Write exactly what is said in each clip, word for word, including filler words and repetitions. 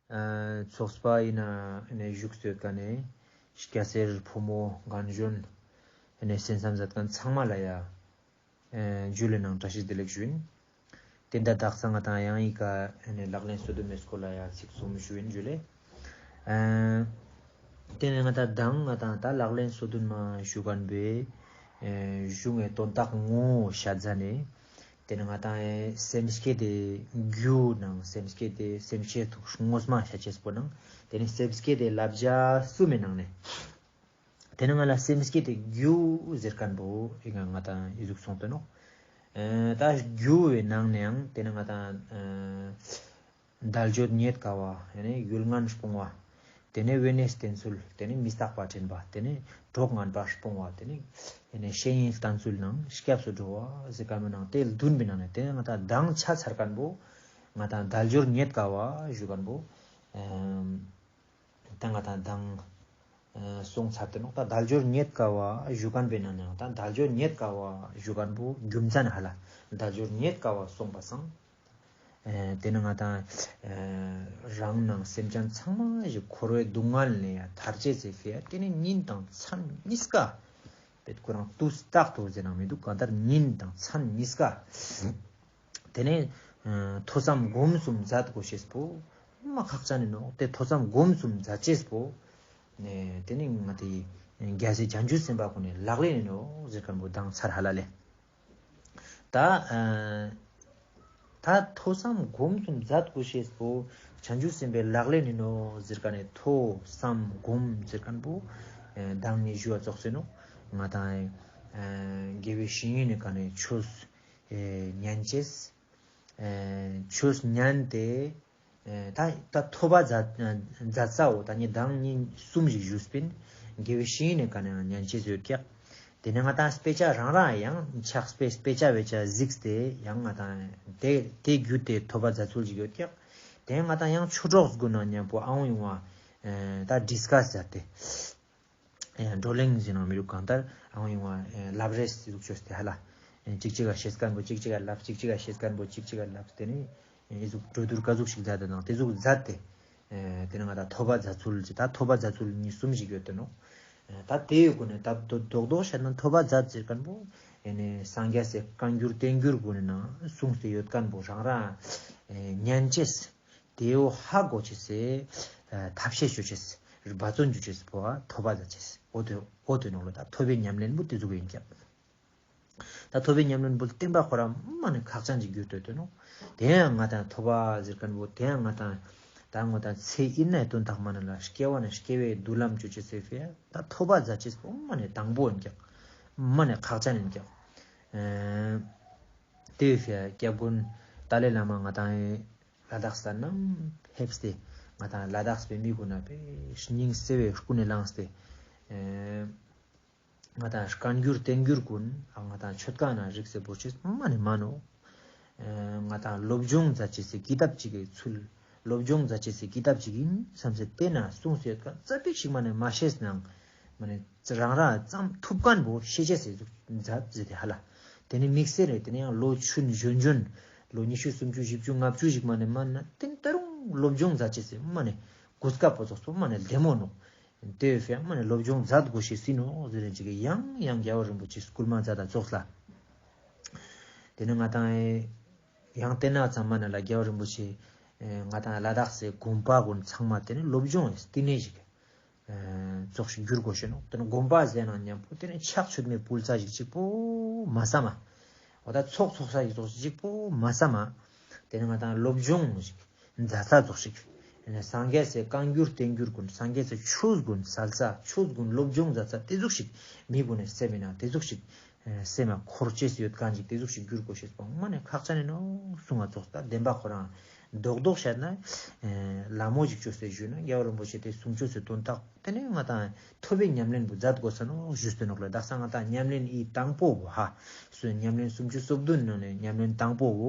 ཚོགས་པ་ཨིན་ན་ནེ་བཞུགས་སྟེ་ཡོད་ཁན་ནི་སྐྱ་སེར་ཕོ་མོ་རྒན་གཞོན་ནེ་གསན་བསམ་མཛད་ཁན་ཚང་མ་ལ་ཡ་ཇུ་ལེ་ནང་བཀྲ་ཤིས་བདེ་ལེགས་ཞུ་ཨིན། ཏེ་ནེ་ད་དག་ས་ང་དང་ཡང་ཨི་ཀ་ལག་ལེན་སོ་བདུན་མའི་སྐོར་ལ་ཡང་ཚིག་གསུམ་ཞུ་ཨིན་ཇུ་ལེ། ཏེ་ནེ་ང་དང་མདང་ང་དང་ད་ལག་ལེན་སོ་བདུན་མ་ཞུ་ཁན་པོའི་གཞུང་ངི་དོན་དག་ངོ་བོ་ཤད་ཟ་ནེ། ཏེ་ནེ་ང་དང་སེམས་བསྐྱེད་དི་རྒྱུ་ནང་སེམས་བསྐྱེད་དི་སེམས་བསྐྱེད་ཐུགས་དངོས་མ་ཤད་ཅེས་པོ་ནང་ཏེ་ནེ་སེམས་བསྐྱེད་དི་བསླབ་བྱ་གསུམ་མི་ནང་ནེ། ཏེ་ནེ་ང་ལ་སེམས་བསྐྱེད་དི་རྒྱུ་ཟེར་ཁན་པོ་ཨི་ཀ་ང་དང་ཨི་ཟུག་སོང་སྟེ་ནོག། ད་རྒྱུ་བོའི་ནང་ནེ་ཡང་ཏེ་ནེ་ང་དང་དལ་འབྱོར་རྙེད་དཀའ་བ། ཏེ་ནེ་ཡུལ་ངན་སྤོང་བ། ཏེ་ནེ་དབེན་གནས་བསྟེན་ཚུལ། ཏེ་ནེ་མི་རྟག་པ་དྲན་པ། ཏེ་ནེ་གྲོགས་ངན་པ་སྤོང་བ། ཏེ་ནེ་ཏེ་ནེ་བཤེས་གཉེན་བསྟེན་ཚུལ་ནང་སྐྱབས་སུ་འགྲོ་བ་ཟེར་ཁན་པོ་ནང་ཏེ་བདུན་པོའི་ནང་ནེ་ཏེ་ནེ་ང་དང་མདང་ཆ་ཚར་ཁན་པོ་ང་དང་དལ་འབྱོར་རྙེད་དཀའ་བ་ཞུ་ཁན་པོ། ད་ང་དང་མདང་སོང་ཚར་ཏེ་ནོག། ད་དལ་འབྱོར་རྙེད་དཀའ་བ་ཞུ་ཁན་པོའི་ནང་ནེ་ད་དལ་འབྱོར་རྙེད་དཀའ་བ་ཞུ་ཁན་པོ་རྒྱུ་མཚན་ཧ་ལ། དལ་འབྱོར་རྙེད་དཀའ་བ་སོང་པ་སང་། ཏེ་ནེ་ང་དང་རང་ནང་སེམས་ཅན་ཚང་མ་ཞིག་འཁོར་བའི་སྡུག་བསྔལ་ནེ་ཡ་ཐར་ཅེས་སི་ཕིའ་ཏེ་ནེ་ཉིན་དང་མཚན་ཉིས་ཀ་པེད་ཁོ་རང་དུས་རྟག་ཏུ་ཟེར་ན་མི་འདུག། གང་ལྟར་ཉིན་དང་མཚན་ཉིས་ཀ་ཏེ་ནེ་ཐོས་བསམ་སྒོམ་གསུམ་མཛད་དགོས་ཤེས་པོ་མ་ཁག་ཅན་ཨིན་ནོག། ཏེ་ཐོས་བསམ་སྒོམ་གསུམ་མཛད་ཅེས་པོ་ཏེ་ནེ་ང་དང་རྒྱལ་སྲས་བྱང་ཆུབ་སེམས་དཔའ་ཀུན་ནི་ལག་ལེན་ཨིན་ནོག་ཟེར་ཁན་པོ་མདང་ཚར་ཧ་ལ་ལེ། ད་ད་ཐོས་བསམ་སྒོམ་གསུམ་མཛད་དགོས་ཤེས་པོ་བྱང་ཆུབ་སེམས་དཔའི་ལག་ལེན་ཨིན་ནོག་ཟེར་ཁན་ནི་ཐོས་བསམ་སྒོམ་ཟེར་ཁན་པོ་མདང་ནེ་ཞུ་བ་ཙོགས་ཨིན་ནོག། ང་དང་དགེ་བའི་བཤེས་གཉེན་ནི་ཀ་ནེ་ཆོས་ཉན་ཅེས། ཆོས་ཉན་ཏེ་ད་ད་ཐོས་པ་མཛད་མཛད་ས་བོ་ད་ནི་མདང་ཉིན་གསུམ་ཞིག་ཞུས་པིན། དགེ་བའི་བཤེས་གཉེན་ནི་ཀ་ནེ་ཉན་ཅེས་ཡོད་ཀྱག། ཏེ་ནེ་ང་དང་དཔེ་ཆ་རང་རང་ཡང་ཕྱག་དཔེ་དཔེ་ཆ་བེ་ཆ་གཟིགས་ཏེ་ཡང་ང་དང་ཏེ་ཏེ་བརྒྱུད་དེ་ཐོས་པ་མཛད་ཚུལ་ཞིག་ཡོད་ཀྱག། ཏེ་ང་དང་ཡང་ཆོས་གྲོགས་གུན་ནང་ཉམ་པོ་ཨ་ཡོང་བ་ད་ཌིས་ཀས་མཛད་དེ། བགྲོ་གླེང་ཟེར་ན་མི་རུག། གང་ལྟར་ཨ་ཡོང་བ་ལབ་རེས་ཟུག་ཅོས་ཏེ་ཧ་ལ། ཅིག་ཅིག་ག་ཤེས་ཁན་པོ་ཅིག་ཅིག་ག་ལབ། ཅིག་ཅིག་ག་ཤེས་ཁན་པོ་ཅིག་ཅིག་ག་ལབ། ཏེ་ནེ་ཨི་ཟུག་གྲོས་བསྡུར་ཀ་ཟུག་ཞིག་མཛད་དེ་ནང་ཏེ་ཟུག་མཛད་དེ། ཏེ་ནེ་ང་དང་ཐོས་པ་མཛད་ཚུལ་ཅིག་ད་ཐོས་པ་མཛད་ཚུལ་ཉིས་གསུམ་ཞིག་ཡོད་དེ་ནོག། ད་ཏེའི་སྒོ་ནེ་ད་རྡོག་རྡོག་བཤད་ན་ཐོས་པ་མཛད་ཟེར་ཁན་པོ་ཨེ་ནེ་སངས་རྒྱས་སི་བཀའ་འགྱུར་བསྟན་འགྱུར་གུན་ནི་ནང་གསུངས་ཏེ་ཡོད་ཁན་པོ་རང་རང་ཉན་ཅེས། ཏེའོ་ཧ་གོ་ཅེས་སི་ཐབས་ཤེས་ཅོ་ཅེས་འབད་བརྩོན་ཅོ་ཅེས་པོ་ཐོས་པ་མཛད་ཅེས། འོ་ཏེ་འོ་ཏེ་ནོག་ལེ། ད་ཐོས་པའི་ཉམས་ལེན་པོ་ཏེ་ཟུག་ཨིན་ཀྱག། ད་ཐོས་པའི་ཉམས་ལེན་པོ་བསྟན་པ་ཁོ་རང་མ་ནེ་ཁག་ཅན་ཅིག་གྱུར་ཏེ་ཡོད་དེ་ནོག། ཏེ་ཡང་ང་དང་ཐོས་པ་ཟེར་ཁན་པོ་ཏེ་ཡང་ང་དང་ད་ང་དང་ཚེ་ཨིན་ན་དོན་དག་མ་ནེ་ལ་སྐྱེ་བ་ནེ་སྐྱེ་བའི་མདུན་ལམ་ཅོ་ཅེས་སི་ཕིའ་ད་ཐོས་པ་མཛད་ཅེས་པོ་མ་ནེ་དང་པོ་ཨིན་ཀྱག། མ་ནེ་ཁག་ཅན་ཨིན་ཀྱག། ཏེའི་ཕིའ་སྐྱབས་མགོན་ཏཱ་ལའི་བླ་མ་ང་དང་ལ་དྭགས་ལ་ནམ་ཕེབས་ཏེ་ང་དང་ལ་དྭགས་པའི་མི་གུན་ན་པེ་སྙིང་བརྩེ་བའི་ཀུན་ནས་བསླངས་ཏེ། ང་དང་བཀའ་འགྱུར་བསྟན་འགྱུར་གུན་ང་དང་ཆོས་ཁང་ན་རིགས་སེ་བོར་ཅེས་མ་ནེ་མ་ནོག། ང་དང་སློབ་སྦྱོང་མཛད་ཅེས་སི་ཀི་ཏབ་ཅིག་གི་ཚུལ། སློབ་སྦྱོང་མཛད་ཅེས་སི་ཀི་ཏབ་ཅིག་ཨིན་སམ་སེ་ཏེ་ན་གསུངས་སེ་ཡོད་ཁན་ཙ་པིག་ཞིག་མ་ནེ་མ་ཤེས་ནའང་མ་ནེ་རང་རང་ཙམ་ཐུབ་ཁན་པོ་ཤེས་ཅེས་སི་ཟུག་མཛད་ཟེར་ཏེ་ཧ་ལ། ཏེ་ནེ་དམིགས་བསལ་རེ་ཏེ་ནེ་ཡང་ལོ་ཆུང་གཞོན་གཞོན་ལོ་ཉི་ཤུ་སུམ་ཅུ་བཞི་བཅུ་ལྔ་བཅུ་ཞིག་མ་ནེ་མན་ན་ཏེ་ནེ་ད་རུང་སློབ་སྦྱོང་མཛད་ཅེས་སི་མ་ནེ་གོ་སྐབས་པོ་ཙོགས་པོ་མ་ནེ་ལྡེ་མོ་ནོག། ཏེ་ཕིའ་མ་ནེ་སློབ་སྦྱོང་མཛད་དགོས་ཤེས་ཨིན་ནོག་ཟེར་ཏེ་ཅིག་ཡང་ཡང་རྒྱལ་བ་རིན་པོ་ཆེ་སྐུལ་མ་མཛད་ད་ཙོགས་ལ། ཏེ་ནེ་ང་དང་ཡང་ཏེ་ན་ཚང་མ་ནེ་ལ་རྒྱལ་བ་རིན་པོ་ཆེ་ང་དང་ལ་དྭགས་སི་དགོན་པ་གུན་ཚང་མ་ཏེ་ནེ་སློབ་སྦྱོང་ཡི་བསྟི་གནས་ཤིག་ཙོགས་ཤིག་གྱུར་དགོས་ཤེས་ནོག། ཏེ་ནེ་དགོན་པ་ཟེར་ན་ཉམ་པོ་ཏེ་ནེ་ཕྱག་མཆོད་མེ་ཕུལ་ས་ཞིག་ཅིག་པོ་མ་ཚང་མ། འོ་ད་ཚོགས་ཚོགས་ས་ཞིག་ཙོགས་ཅིག་པོ་མ་ཚང་མ། ཏེ་ནེ་ང་དང་སློབ་སྦྱོང་ཞིག་མཛད་ས་ཙོགས་ཤིག། སངས་རྒྱས་སི་བཀའ་འགྱུར་བསྟན་འགྱུར་གུན་སངས་རྒྱས་སི་ཆོས་གུན་སལ་ས་ཆོས་གུན་སློབ་སྦྱོང་མཛད་ས་ཏེ་ཟུག་ཤིག་མི་གུན་ནི་སེམས་ཨིན་ན་ཏེ་ཟུག་ཤིག་སེམས་ལ་འཁོར་ཅེས་ཡོད་ཁན་ཅིག་ཏེ་ཟུག་ཤིག་གྱུར་དགོས་ཤེས་པོ་མ་ནེ་ཁག་ཅན་ཨིན་ནོག་གསུང་བ་ཙོགས། ད་བདེན་པ་ཁོ་རང་རྡོག་རྡོག་བཤད་ན་ལ་མོ་ཞིག་ཅོས་ཏེ་ཞུས་ན་རྒྱལ་བ་རིན་པོ་ཆེ་ཏེ་གསུང་ཆོས་སི་དོན་དག་ཏེ་ནེ་ང་དང་ཐོས་པའི་ཉམས་ལེན་པོ་མཛད་དགོས་ས་ནོག་ཞུས་ཏེ་ནོག་ལེ། དག་ས་ང་དང་ཉམས་ལེན་ཨི་དང་པོ་བོ་ཧ་སོ་ཉམས་ལེན་སུམ་ཅུ་སོ་བདུན་ནང་ནེ་ཉམས་ལེན་དང་པོ་བོ་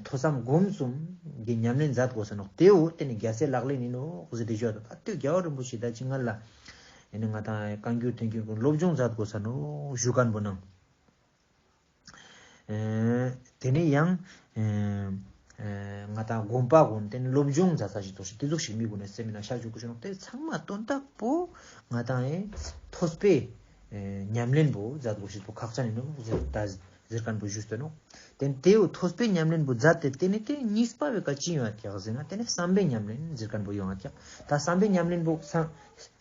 ཐོས་བསམ་སྒོམ་གསུམ་གྱི་ཉམས་ལེན་མཛད་དགོས་ས་ནོག། ཏེའོ་ཏེ་ནེ་རྒྱལ་སྲས་ལག་ལེན་ཨིན་ནོག་ཟེར་ཏེ་ཞུ་བ་ད་ཏེ་རྒྱལ་བ་རིན་པོ་ཆེ་ད་ཅི་ང་ལ་ཨེ་ནེ་ང་དང་བཀའ་འགྱུར་བསྟན་འགྱུར་གུན་སློབ་སྦྱོང་མཛད་དགོས་ས་ནོག་ཞུ་ཁན་པོ་ནང་། ཨེ་ཏེ་ནེ་ཡང་ཨེ་ ཨེ་ང་ཏང་དགོན་པ་གུན་ཏེ་ནེ་སློབ་སྦྱོང་མཛད་ས་ཞིག་ཙོགས་ཤིག་ཏེ་ཟུག་ཞིག་མི་གུན་ནི་སེམས་ན་ཤ་ཞུགས་ཀྱི་ཤོག་ནོག། ཏེ་ཚང་མ་དོན་དག་པོ་ང་ཏང་ཨེ་ཐོས་པའི་ཨེ་ཉམས་ལེན་པོ་མཛད་དགོས་ཤེས་པོ་ཁག་ཅན་ཨིན་ནོག་ཟེར་ད་ཟེར་ཁན་པོ་ཞུས་ཏེ་ནོག། ཏེ་ནེ་ཏེའུ་ཐོས་པའི་ཉམས་ལེན་པོ་མཛད་དེ་ཏེ་ནེ་ཏེ་གཉིས་པ་བོའི་ཀ་ཅི་ཡོང་ང་ཀྱག་ཟེར་ན་ཏེ་ནེ་བསམ་པའི་ཉམས་ལེན་ཟེར་ཁན་པོ་ཡོང་ང་ཀྱག། ད་བསམ་པའི་ཉམས་ལེན་པོ་བསམ་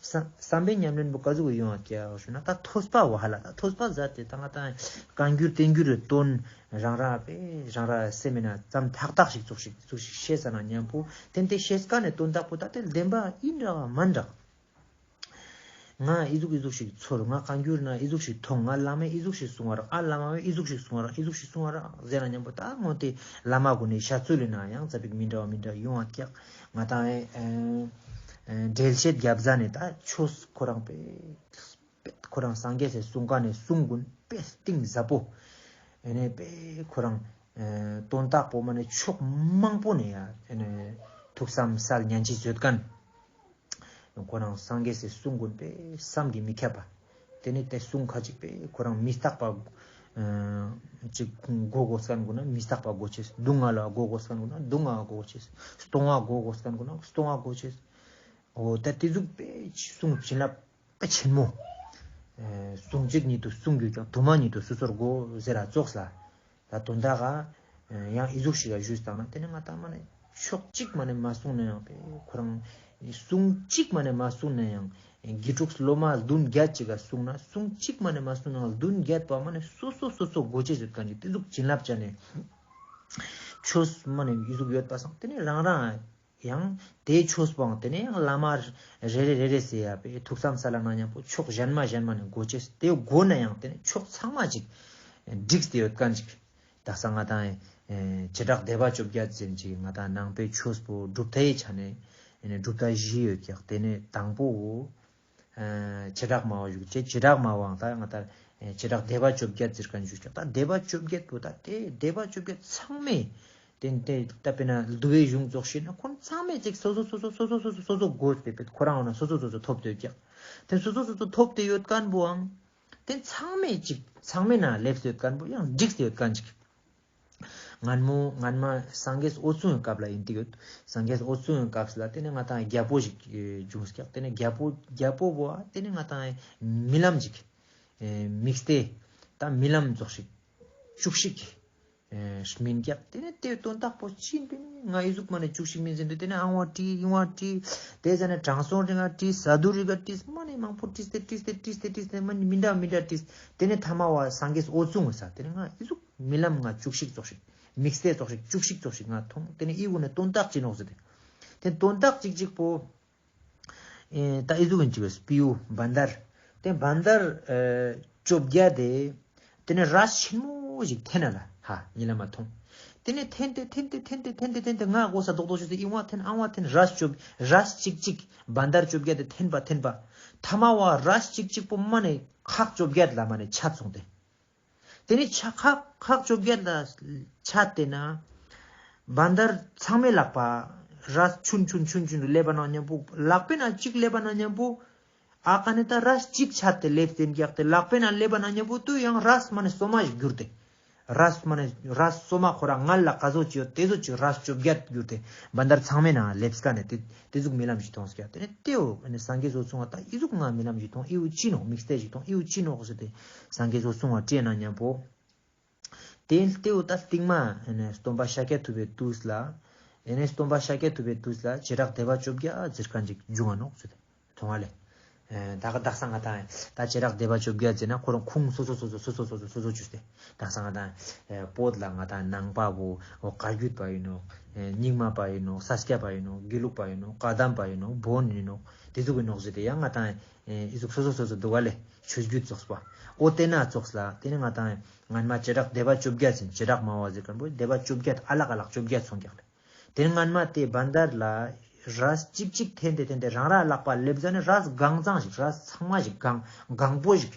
བསམ་བསམ་པའི་ཉམས་ལེན་པོ་ཀ་ཟུག་ཡོང་ང་ཀྱག་ཞུ་ན་ད་ཐོས་པ་བོ་ཧ་ལ་ད་ཐོས་པ་མཛད་དེ་ད་ང་ཏང་བཀའ་འགྱུར་བསྟན་འགྱུར་རི་དོན་རང་རང་པེ་རང་རང་སེམས་ན་ཙམ་ཐག་ཐག་ཞིག་ཙོགས་ཤིག་ཙོགས་ཤིག་ཤེས་ས་ན་མཉམ་པོ་ཏེ་ནེ་ཏེ་ཤེས་ཁན་ནི་དོན་དག་པོ་ད་ཏེ་བདེན་པ་ཨིན་འདྲ་མན་འདྲ། ང་ཨི་ཟུག་ཨི་ཟུག་ཞིག་ཚོར། ང་བཀའ་འགྱུར་ན་ཨི་ཟུག་ཞིག་མཐོང་། ང་བླ་མས་ཨི་ཟུག་ཞིག་གསུང་བ་རག། ཨ་བླ་མས་ཨི་ཟུག་ཞིག་གསུང་བ་རག། ཨི་ཟུག་ཞིག་གསུང་བ་རག་ཟེར་ན་མཉམ་པོ་ད་ངོ་ཏེ་བླ་མ་གུན་ནི་ཤ་ཚུལ་ལི་ན་ཡང་ཙ་པིག་མི་འདྲ་བ་མི་འདྲ་ཡོང་ང་ཀྱག། ང་ཏང་ཨེ་ཨེ་འགྲེལ་བཤད་རྒྱབ་ཟ་ནེ་ད་ཆོས་ཁོ་རང་པེ་པེ་ཁོ་རང་སངས་རྒྱས་སི་གསུང་ཁན་ནི་གསུང་གུན་པེ་གཏིང་ཟབ་པོ། ཨེ་ནེ་པེ་ཁོ་རང་ཨེ་དོན་དག་པོ་མ་ནེ་ཕྱོགས་མང་པོ་ནེ་ཡ་ཨེ་ནེ་ཐུགས་བསམ་སལ་ཉན་ཅེས་ཡོད་ཁན། ཁོ་རང་སངས་རྒྱས་སི་གསུང་གུན་པེ་བསམ་གྱིས་མི་ཁྱབ་པ། ཏེ་ནེ་ཏེ་གསུང་ཁ་ཅིག་པེ་ཁོ་རང་མི་རྟག་པ་ཨ་ཅིག་གོ་དགོས་ཁན་གུན་ན་མི་རྟག་པ་གོ་ཅེས། སྡུག་བསྔལ་ལ་གོ་དགོས་ཁན་གུན་ན་སྡུག་བསྔལ་གོ་ཅེས། སྟོང་པ་གོ་དགོས་ཁན་གུན་ན་སྟོང་པ་གོ་ཅེས། འོ་ད་ཏེ་ཟུག་པེ་གསུང་བྱིན་རླབས་པེ་ཆེན་མོ། ཨེ་གསུང་གཅིག་ཉིད་དུ་གསུང་གྱུར་ཀྱང་དུ་མ་ཉིད་དུ་སོ་སོར་གོ་ཟེར་ར་ཙོགས་ལ། ད་དོན་དག་ག་ཡང་ཨི་ཟུག་ཞིག་ག་ཞུས་བཏང་ན་ཏེ་ནེ་ང་ཏང་མ་ནེ་ཕྱོགས་གཅིག་མ་ནེ་མ་གསུངས་ན་ཡང་པེ་ཁོ་རང་གསུང་གཅིག་མ་ནེ་མ་གསུངས་ན་ཡང་དགེ་ཕྲུག་སློབ་མ་བདུན་བརྒྱད་ཅིག་ག་གསུངས་ན་གསུང་གཅིག་མ་ནེ་མ་གསུངས་ན་ཡང་བདུན་བརྒྱད་པ་མ་ནེ་སོ་སོ་སོ་སོ་གོ་ཅེས་ཟེར་ཁན་ཅིག་ཏེ་ཟུག་བྱིན་རླབས་ཅན་ནི་ཆོས་མ་ནེ་ཨི་ཟུག་ཡོད་པ་སང་ཏེ་ནེ་རང་རང་ཡང་ཏེ་ཆོས་པོའང་ཏེ་ནེ་ཡང་བླ་མ་རེ་རེ་རེ་རེ་ཟེར་ཡ་པེ་ཐུགས་བསམ་སལ་ན་མཉམ་པོ་ཕྱོགས་གཞན་མ་གཞན་མ་ནེ་གོ་ཅེས། ཏེ་གོ་ན་ཡང་ཏེ་ནེ་ཕྱོགས་ཚང་མ་ཅིག་འགྲིགས་ཏེ་ཡོད་ཁན་ཅིག། དག་ས་ང་ཏང་ཨེ་བྱེ་བྲག་སྡེ་པ་བཅོ་བརྒྱད་ཟེར་ཅིག་ང་ཏང་ནང་པའི་ཆོས་པོ་གྲུབ་མཐའི་ཆ་ནེ་ཨེ་ནེ་གྲུབ་མཐའ་བཞི་ཡོད་ཀྱག། ཏེ་ནེ་དང་པོ་བོ་ཨ་བྱེ་བྲག་སྨྲ་བ་ཞུགས་ཅེས། བྱེ་བྲག་སྨྲ་བའང་ད་ང་ཏང་ཨེ་བྱེ་བྲག་སྡེ་པ་བཅོ་བརྒྱད་ཟེར་ཁན་ཞུགས་ཀྱག། ད་སྡེ་པ་བཅོ་བརྒྱད་པོ་ད་ཏེ་སྡེ་པ་བཅོ་བརྒྱད་ཚང་མས་ཏེ་ཏེ་ད་དཔེར་ན་འདུལ་བའི་གཞུང་ཙོགས་ཤིག་ན་ཁོང་ཚང་མས་ཅིག་སོ་སོ་སོ་སོ་སོ་སོ་གོ་སྟེ་པེ་ཁོ་རང་ངོ་ན་སོ་སོ་སོ་སོ་ཐོབ་སྟེ་ཡོད་ཀྱག། ཏེ་སོ་སོ་སོ་སོ་ཐོབ་སྟེ་ཡོད་ཁན་བོའང་ཏེ་ཚང་མས་ཅིག་ཚང་མའི་ནང་སླེབས་ཏེ་ཡོད་ཁན་བོ་ཡང་འགྲིགས་ཏེ་ཡོད་ཁན་ཅིག། སྔན་མོ་སྔན་མ་སངས་རྒྱས་འོད་སྲུང་གི་སྐབས་ལ་ཨིན་ཏེ་ཡོད། སངས་རྒྱས་འོད་སྲུང་གི་སྐབས་ལ་ཏེ་ནེ་ང་ཏང་རྒྱལ་པོ་ཞིག་ཨེ་བྱུང་ཀྱག། ཏེ་ནེ་རྒྱལ་པོ་རྒྱལ་པོ་བོ་ཏེ་ནེ་ང་ཏང་རྨི་ལམ་ཞིག་ཨེ་དམིགས་བརྟས་ད་རྨི་ལམ་ཙོགས་ཤིག་བཅུ་གཅིག་གི་ཨེ་རྨིས་ཀྱག། ཏེ་ནེ་ཏེ་དོན་དག་པོ་ཅི་ཨིན་ཏེ་ནེ་ང་ཨི་ཟུག་མ་ནེ་བཅུ་གཅིག་རྨིས་ཟེར་དུས་ཏེ་ནེ་ཨང་བ་དྲིས་ཨིན་བ་དྲིས་ཏེ་ཟ་ནེ་དྲང་སྲོང་རི་ག་དྲིས་ས་དུ་རི་ག་དྲིས་མ་ནེ་མང་པོ་དྲིས་ཏེ་དྲིས་ཏེ་དྲིས་ཏེ་དྲིས་ཏེ་མ་ནེ་མི་འདྲ་མི་འདྲ་དྲིས། ཏེ་ནེ་ཐ་མ་བ་སངས་རྒྱས་འོད་སྲུང་ས་ཏེ་ནེ་ང་ཨི་ཟུག་རྨི་ལམ་ང་བཅུ་གཅིག་ཙོགས་ཤིག་དམིགས་བརྟས་ཙོགས་ཤིག་བཅུ་གཅིག་ཙོགས་ཤིག་ང་མཐོང་། ཏེ་ནེ་ཨི་བོ་ནི་དོན་དག་ཅི་ནོག་ཟེར་ཏེ། ཏེ་དོན་དག་ཅིག་ཅིག་པོ་ཨེ་ད་ཨི་ཟུག་ཨིན་ཅིག་པས་སྤྲེའུ་བན་དར། ཏེ་བན་དར་ཨེ་བཅོ་བརྒྱད་དེ་ཏེ་ནེ་རས་ཆེན་མོ་ཞིག་འཐེན་ན་ལ་ཧ་ཉི་ལ་མ་མཐོང་། ཏེ་ནེ་འཐེན་ཏེ་འཐེན་ཏེ་འཐེན་ཏེ་འཐེན་ཏེ་ང་གོ་ས་རྡོག་རྡོག་ཅོས་ཏེ་ཨིན་བ་འཐེན་ཨང་བ་འཐེན་རས་བཅོ་རས་ཅིག་ཅིག་བན་དར་བཅོ་བརྒྱད་དེ་འཐེན་པ་འཐེན་པ་ཐ་མ་བ་རས་ཅིག་ཅིག་པོ་མ་ནེ་ཁག་བཅོ་བརྒྱད་ལ་མ་ནེ་ཆད་སོང་སྟེ། ཏེ་ནེ་ཆ་ཁག་ཁག་བཅོ་བརྒྱད་ལ་ཆད་དེ་ན་བན་དར་ཚང་མའི་ལག་པ་རས་ཆུན་ཆུན་ཆུན་ཆུན་དུ་སླེབས་པ་ན་མཉམ་པོ་ལག་པའི་ནང་གཅིག་སླེབས་པ་ན་མཉམ་པོ་ཨ་ཀ་ནེ་ད་རས་གཅིག་ཆད་དེ་སླེབས་ཏེ་ཨིན་ཀྱག། ཏེ་ལག་པའི་ནང་སླེབས་པ་ན་མཉམ་པོ་དུ་ཡང་རས་མ་ནེ་སོ་མ་ཞིག་གྱུར་ཏེ། རས་མ་ནེ་རས་སོ་མ་ཁོ་རང་ང་ལ་ཀ་ཟོ་ཅིག་ཡོད་ཏེ་ཟོ་ཅིག་རས་བཅོ་བརྒྱད་གྱུར་ཏེ་བན་དར་ཚང་མའི་ནང་སླེབས་ཀ་ནེ་ཏེ་ཏེ་ཟུག་རྨི་ལམ་ཞིག་མཐོང་ཀྱག། ཏེ་ནེ་ཏེ་བོ་ཨ་ནི་སངས་རྒྱས་འོད་སྲུང་བ་ད་ཨི་ཟུག་ང་རྨི་ལམ་ཞིག་མཐོང་ཨི་བོ་ཅི་ནོག་དམིགས་བརྟས་ཞིག་མཐོང་ཨི་བོ་ཅི་ནོག་ཟེར་ཏེ་སངས་རྒྱས་འོད་སྲུང་བ་དྲིས་ན་མཉམ་པོ། ཏེ་ཏེ་བོ་ད་སྟིང་མ་ཨེ་ནེ་སྟོན་པ་ཤཱཀྱ་ཐུབ་པའི་དུས་ལ། ཨེ་ནེ་སྟོན་པ་ཤཱཀྱ་ཐུབ་པའི་དུས་ལ་བྱེ་བྲག་སྡེ་པ་བཅོ་བརྒྱད་ཟེར་ཁན་ཅིག་བྱུང་བ་ནོག་ཟེར་ཏེ་མཐོང་བ་ལེ། ཨེ་ད་ག་དག་ས་ང་ཏང་ད་བྱེ་བྲག་སྡེ་པ་བཅོ་བརྒྱད་ཟེར་ན་ཁོ་རང་ཁུངས་སོ་སོ་སོ་སོ་ཅོས་ཏེ། དག་ས་ང་ཏང་ཨེ་བོད་ལ་ང་ཏང་ནང་པ་བོ་བཀའ་བརྒྱུད་པ་ཨིན་ནོག། ཨེ་རྙིང་མ་པ་ཨིན་ནོག། ས་སྐྱ་པ་ཨིན་ནོག། དགེ་ལུགས་པ་ཨིན་ནོག། བཀའ་གདམས་པ་ཨིན་ནོག། བོན་ཨིན་ནོག། ཏེ་ཟུག་ཨིན་ནོག་ཟེར་ཏེ་ཡང་ང་ཏང་ཨེ་ཨི་ཟུག་སོ་སོ་སོ་སོ་འདུག་ག་ལེ། ཆོས་བརྒྱུད་ཙོགས་པ། འོ་ཏེ་ན་ཙོགས་ལ་ཏེ་ནེ་ང་ཏང་སྔན་མ་བྱེ་བྲག་སྡེ་པ་བཅོ་བརྒྱད་ཟེར་བྱེ་བྲག་སྨྲ་བ་ཟེར་ཁན་པོ་སྡེ་པ་བཅོ་བརྒྱད་ཨ་ལག་ཨ་ལག་བཅོ་བརྒྱད་སོང་ཀྱག་ལེ། ཏེ་སྔན་མ་ཏེ་བན་དར་ལ་རས་ཅིག་ཅིག་འཐེན་ཏེ་འཐེན་ཏེ་རང་རང་ལག་པ་སླེབས་ཟ་ནེ་རས་གང་ཚང་ཞིག་རས་ཚང་མ་ཞིག་གང་གང་པོ་ཞིག་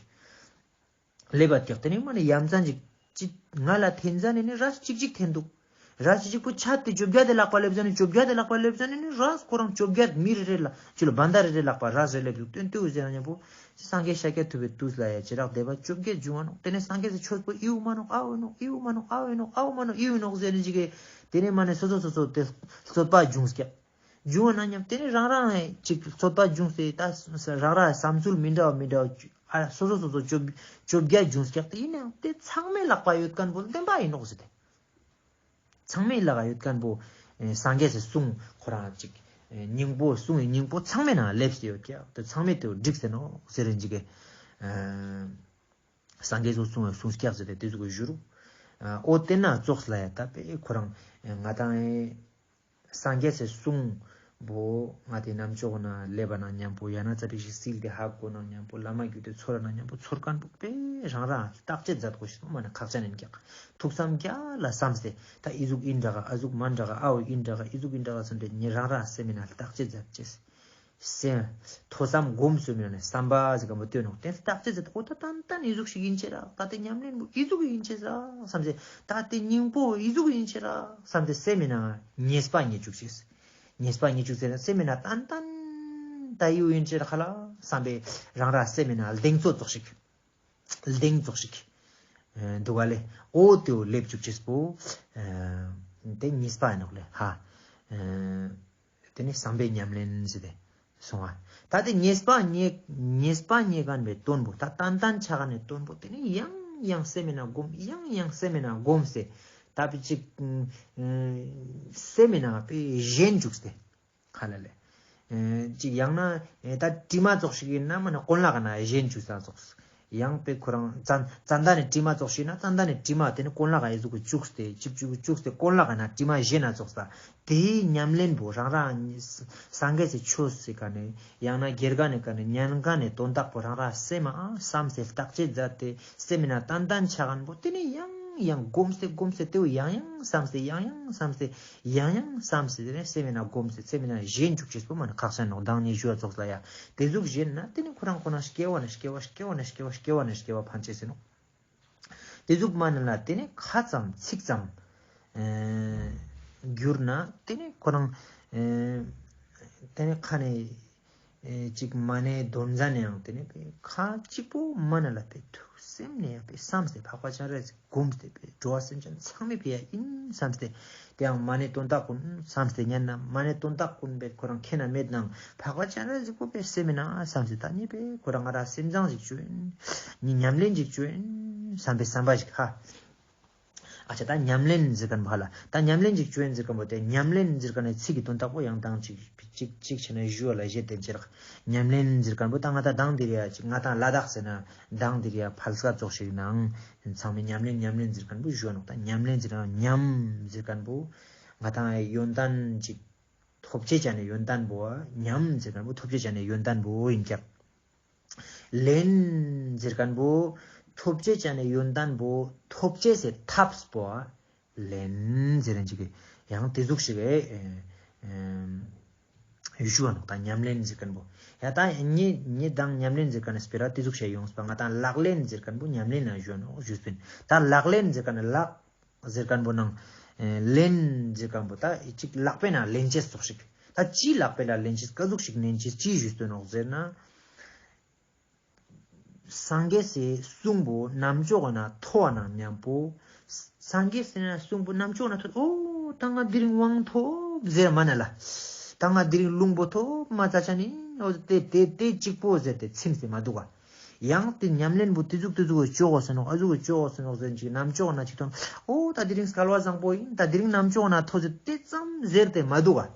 སླེབས་པ་ཀྱག། ཏེ་ནེ་མ་ནེ་ཡ་མཚན་ཅིག་ཅིག་ང་ལ་འཐེན་ཟ་ནེ་ནི་རས་ཅིག་ཅིག་འཐེན་འདུག། རས་ཅིག་ཅིག་པོ་ཆད་དེ་བཅོ་བརྒྱད་དེ་ལག་པ་སླེབས་ཟ་ནེ་བཅོ་བརྒྱད་དེ་ལག་པ་སླེབས་ཟ་ནེ་ནི་རས་ཁོ་རང་བཅོ་བརྒྱད་མི་རེ་རེ་ལ་ཅི་ལོ་བན་དར་རེ་རེ་ལག་པ་རས་རེ་སླེབས་འདུག། ཏེ་ནེ་ཏེ་བོ་ཟེར་ན་མཉམ་པོ་སངས་རྒྱས་ཤཱཀྱ་ཐུབ་པའི་དུས་ལ་ཡ་བྱེ་བྲག་སྡེ་པ་བཅོ་བརྒྱད་བྱུང་བ་ནོག། ཏེ་ནེ་སངས་རྒྱས་སི་ཆོས་པོ་ཨི་བོ་མ་ནོག་ཨ་བོ་ནོག་ཨི་བོ་མ་ནོག་ཨ་བོ་ནོག་ཨ་བོ་མ་ནོག་ཨི་བོ་ནོག་ཟེར་ནེ་ཅིག་གི་ དེ་ནས་མ་ནས་སོ་སོ་སོ་སོ་དེ་རྩོད་པ་བྱུང་སྐྱག། བྱུང་བ་ན་མཉམ་དེ་ནས་རང་རང་ཅིག་རྩོད་པ་བྱུང་སྟེ་ད་རང་རང་བསམ་ཚུལ་མི་འདྲ་བ་མི་འདྲ་བ་ཨ་སོ་སོ་སོ་སོ་བཅོ་བཅོ་བརྒྱད་བྱུང་སྐྱག། དེ་ཡིན་ནའང་དེ་ཚང་མའི་ལག་པ་ཡོད་མཁན་པོ་བདེན་པ་ཡིན་ནོག་ཟེར་ཏེ། ཚང་མའི་ལག་ཡོད་མཁན་པོ་ཨེ་སངས་རྒྱས་སི་གསུང་ཁོ་རང་ཅིག་ཨེ་སྙིང་པོ་གསུང་ཡི་སྙིང་པོ་ཚང་མའི་ནང་སླེབས་ཏེ་ཡོད་ཀྱག། དེ་ཚང་མས་དེ་འགྲིག་ཟེར་ནོག་ཟེར་རིན་ཅིག་གི་ཨེ་སངས་རྒྱས་སི་གསུང་ཡི་གསུང་སྐྱག་ཟེར་ཏེ་དེ་ཟུག་གི་ཞུ་རུ། ཨ་འོ་དེ་ན་ཙོགས་ལ་ཡ་ད་པེ་ཁོ་རང་ཨེ་ང་དང་ཨེ་སངས་རྒྱས་སི་གསུང་པོ་ང་དེ་རྣམ་ཅོག་ན་སླེབས་པ་ན་མཉམ་པོ་ཡང་ན་ཙ་པིག་ཞིག་སིལ་ཏེ་ཧ་གོ་ན་མཉམ་པོ་བླ་མ་བརྒྱུད་དེ་ཚོར་ན་མཉམ་པོ་ཚོར་མཁན་པོ་པེ་རང་རང་བརྟག་དཔྱད་མཛད་དགོས་ཤེས་མ་ནི་ཁག་ཅན་ཡིན་ཀྱག། ཐུགས་བསམ་རྒྱ་ལ་བསམས་ཏེ་ད་ཨི་ཟུག་ཡིན་འདྲ་ག། ཨ་ཟུག་མན་འདྲ་ག། ཨའོ་ཡིན་འདྲ་ག། ཨི་ཟུག་ཡིན་འདྲ་ག་བསམས་ཏེ་ཉེ་རང་རང་སེམས་ཡིན་ན་བརྟག་དཔྱད་མཛད་ཅེས། སེམས་ཐོས་བསམ་སྒོམ་གསུམ་ཡོད་ནས་བསམ་པ་ཟེར་ག་མོ་སྟོན་ནོག། དེ་བརྟག་དཔྱད་མཛད་དེ་འོ་ད་ཏན་ཏན་ཨི་ཟུག་ཞིག་ཡིན་ཅེ་ར། ད་དེ་ཉམས་ལེན་པོ་ཨི་ཟུག་ཡིན་ཅེ་ར་བསམས་ཏེ། ད་དེ་སྙིང་པོ་ཨི་ཟུག་ཡིན་ཅེ་ར་བསམས་ཏེ་སེམས་ཡིན་ན་ཉེས་པ་ཉེས་བཅུག་ཅེས། ཉེས་པ་ཉེས་བཅུག་ཟེར་ན་སེམས་ཡིན་ན་ཏན་ཏན་ད་ཨི་ཡིན་ཅེ་ར་ཁ་ལ་བསམས་པས་རང་རང་སེམས་ཡིན་ན་གདེང་ཚོད་ཙོགས་ཤིག། གདེང་ཙོགས་ཤིག་ཨེ་འདུག་ག་ལེ། འོ་དེའོ་སླེབས་བཅུག་ཅེས་པོ་ཨེ་དེ་ཉེས་པ་ཡིན་ནོག་ལེ། ཧ་ཨེ་དེ་ནི་བསམ་པའི་ཉམས་ལེན་ཟེར་ཏེ་སོང་ང་། ད་དེ་ཉེས་པ་ཉེས་ཉེས་པ་ཉེས་མཁན་པའི་དོན་པོ་ད་ཏན་ཏན་ཆགས་མཁན་ནི་དོན་པོ་དེ་ནི་ཡང་ཡང་སེམས་ཡིན་ན་སྒོམ། ཡང་ཡང་སེམས་ཡིན་ན་སྒོམ་སྟེ་ད་པི་ཅིག་ཨེ་སེམས་ཡིན་ན་པི་ཞེན་བཅུག་སྟེ། ཁ་ལ་ལེ། ཨེ་ཅིག་ཡང་ན་ཨེ་ད་དྲི་མ་ཙོགས་ཤིག་ཡིན་ན་མ་ན་གོན་ལག་ན་ཞེན་བཅུག་ས་ཙོགས། ཡང་པེ་ཁོ་རང་ཙན་ཙན་ད་ནི་དྲི་མ་ཙོགས་ཤིག་ཡིན་ན་ཙན་ད་ནི་དྲི་མ་དེ་ནི་གོན་ལག་ཨི་ཟུག་གི་བཅུག་སྟེ་ཅིག་བཅུག་བཅུག་སྟེ་གོན་ལག་ན་དྲི་མ་ཞེན་ན་ཙོགས་ས། དེའི་ཉམས་ལེན་པོ་རང་རང་སངས་རྒྱས་སི་ཆོས་སི་ཀ་ནས་ཡང་ན་དགེ་རྒན་ནི་ཀ་ནས་ཉན་མཁན་ནི་དོན་དག་པོ་རང་རང་སེམས་མ་བསམས་ཏེ་བརྟག་དཔྱད་མཛད་དེ་སེམས་མ་ན་ཏན་ཏན་ཆགས་མཁན་པོ་དེ་ནི་ཡང་ཡང་སྒོམས་ཏེ་སྒོམས་ཏེ་དེའོ་ཡང་ཡང་བསམས་ཏེ་ཡང་ཡང་བསམས་ཏེ་ཡང་ཡང་བསམས་ཏེ་དེ་ནས་སེམས་མ་ན་སྒོམས་ཏེ་སེམས་མ་ན་ཞེན་བཅུག་ཅེས་པོ་མ་ན་ཁག་ཅན་ནོག། མདང་ནི་ཞུ་བ་ཙོགས་ལ་ཡ་དེ་ཟུག་ཞེན་ན་དེ་ནི་ཁོ་རང་ཁོ་ན་སྐྱེ་བ་ན་སྐྱེ་བ་སྐྱེ་བ་ན་སྐྱེ་བ་སྐྱེ་བ་ན་སྐྱེ་བ་ཕན་ཅེས་ཟེར་ནོག། དེ་ཟུག་མ་ན་ལ་དེ་ནི་ཁ་ཙམ་ཚིག་ཙམ་ཨེ་གྱུར་ན་དེ་ནི་ཁོ་རང་ཨེ་དེ་ནི་ཁ་ནས་ཨེ་ཅིག་མ་ཎི་འདོན་ཟ་ནས་ཡང་དེ་ནི་པེ་ཁ་གཅིག་པོ་མ་ན་ལ་པེ་ཐུགས་སེམས་ནས་ཡང་པེ་བསམས་ཏེ་འཕགས་པ་སྤྱན་རས་གཟིགས་སྒོམས་ཏེ་པེ་འགྲོ་བ་སེམས་ཅན་ཚང་མའི་ཕི་ཡ་ཡིན་བསམས་ཏེ་དེ་ཡང་མ་ཎི་དོན་དག་ཀུན་བསམས་ཏེ་ཉན་ན་མ་ཎི་དོན་དག་ཀུན་པེ་ཁོ་རང་ཁེ་ན་མེད་ནང་འཕགས་པ་སྤྱན་རས་གཟིགས་པོ་པེ་སེམས་ན་བསམས་ཏེ་ད་ནི་པེ་ཁོ་རང་ང་ར་སེམས་བཟང་ཞིག་བཅོ་ཡིན། ནི་ཉམས་ལེན་ཞིག་བཅོ་ཡིན་བསམ་པའི་བསམ་པ་ཞིག་ཧ། ཨ་ཅེ་ད་ཉམས་ལེན་ཟེར་མཁན་པོ་ཧ་ལ། ད་ཉམས་ལེན་ཅིག་བཅོ་ཡིན་ཟེར་མཁན་པོ་དེ་ཉམས་ལེན་ཟེར་མཁན་ནི་ཚིག་གི་དོན་དག་པོ་ཡང་དང་ཅིག་ཅིག་ཅིག་བྱས་ན་ཞུ་བ་ལ་བཞེད་དེ་ཅེ་རག། ཉམས་ལེན་ཟེར་མཁན་པོ་ད་ང་ད་དང་དེ་རེ་ཡ་ཅིག་ང་དང་ལ་དྭགས་ཟེར་ན་དང་དེ་རེ་ཡ་ཕལ་སྐད་ཙོགས་ཤིག་ནང་ཚང་མས་ཉམས་ལེན་ཉམས་ལེན་ཟེར་མཁན་པོ་ཞུ་བ་ནོག། ད་ཉམས་ལེན་ཟེར་ན་ཉམས་ཟེར་མཁན་པོ་ང་དང་ཡོན་ཏན་ཅིག་ཐོབ་ཅེས་ཅན་ནི་ཡོན་ཏན་པོ་ཉམས་ཟེར་མཁན་པོ་ཐོབ་ཅེས་ཅན་ནི་ཡོན་ཏན་པོ་ཡིན་ཀྱག། ལེན་ཟེར་མཁན་པོ་ཐོབ་ཅེས་ཅན་ནི་ཡོན་ཏན་པོ་ཐོབ་ཅེས་སི་ཐབས་པོ་ལེན་ཟེར་རན་ཅིག་གི་ཡང་དེ་ཟུག་ཞིག་གི་ཞུ་བ་ནོག། ད་ཉམས་ལེན་ཟེར་མཁན་པོ་ཡ་ད་ཉེ་ཉེ་དང་ཉམས་ལེན་ཟེར་མཁན་ནི་སྤེ་ར་དེ་ཟུག་ཞིག་ཡོངས་པ་ང་དང་ལག་ལེན་ཟེར་མཁན་པོ་ཉམས་ལེན་ན་ཞུ་བ་ནོག་ཞུས་པིན། ད་ལག་ལེན་ཟེར་མཁན་ནི་ལག་ཟེར་མཁན་པོ་ནང་ལེན་ཟེར་མཁན་པོ་ད་ཅིག་ལག་པའི་ནང་ལེན་ཅེས་ཙོགས་ཤིག། ད་ཅི་ལག་པའི་ལ་ལེན་ཅེས་ཀ་ཟུག་ཞིག་ལེན་ཅེས་ཅི་ཞུས་པིན་ནོག་ཟེར་ན། སངས་རྒྱས་སི་གསུང་པོ་རྣམ་ཅོག་ན་ཐོས་ན་མཉམ་པོ། སངས་རྒྱས་སི་གསུང་པོ་རྣམ་ཅོག་ན་ཐོས། ཨོ་ད་ང་དེ་རིང་དབང་ཐོབ་ཟེར་མ་ན་ལ། ད་ང་དེ་རིང་ལུང་པོ་ཐོབ་མ་ཙ་ཆ་ནི་ཨོ་དེ་དེ་དེ་གཅིག་པོ་ཟེར་ཏེ་ཚིམས་ཏེ་མ་འདུག་ག། ཡང་དེ་ཉམས་ལེན་པོ་དེ་ཟུག་དེ་ཟུག་གི་ཅོག་གོ་ཟེར་ནོག། ཨ་ཟུག་གི་ཅོག་གོ་ཟེར་ནོག་ཟེར་ཅིག་རྣམ་ཅོག་ན་ཅིག་ཐོན། ཨོ་ད་དེ་རིང་སྐལ་བ་བཟང་པོ་ཡིན། ད་དེ་རིང་རྣམ་ཅོག་ན་ཐོས་ཟེར་དེ་ཙམ་ཟེར་ཏེ་མ་འདུག་ག།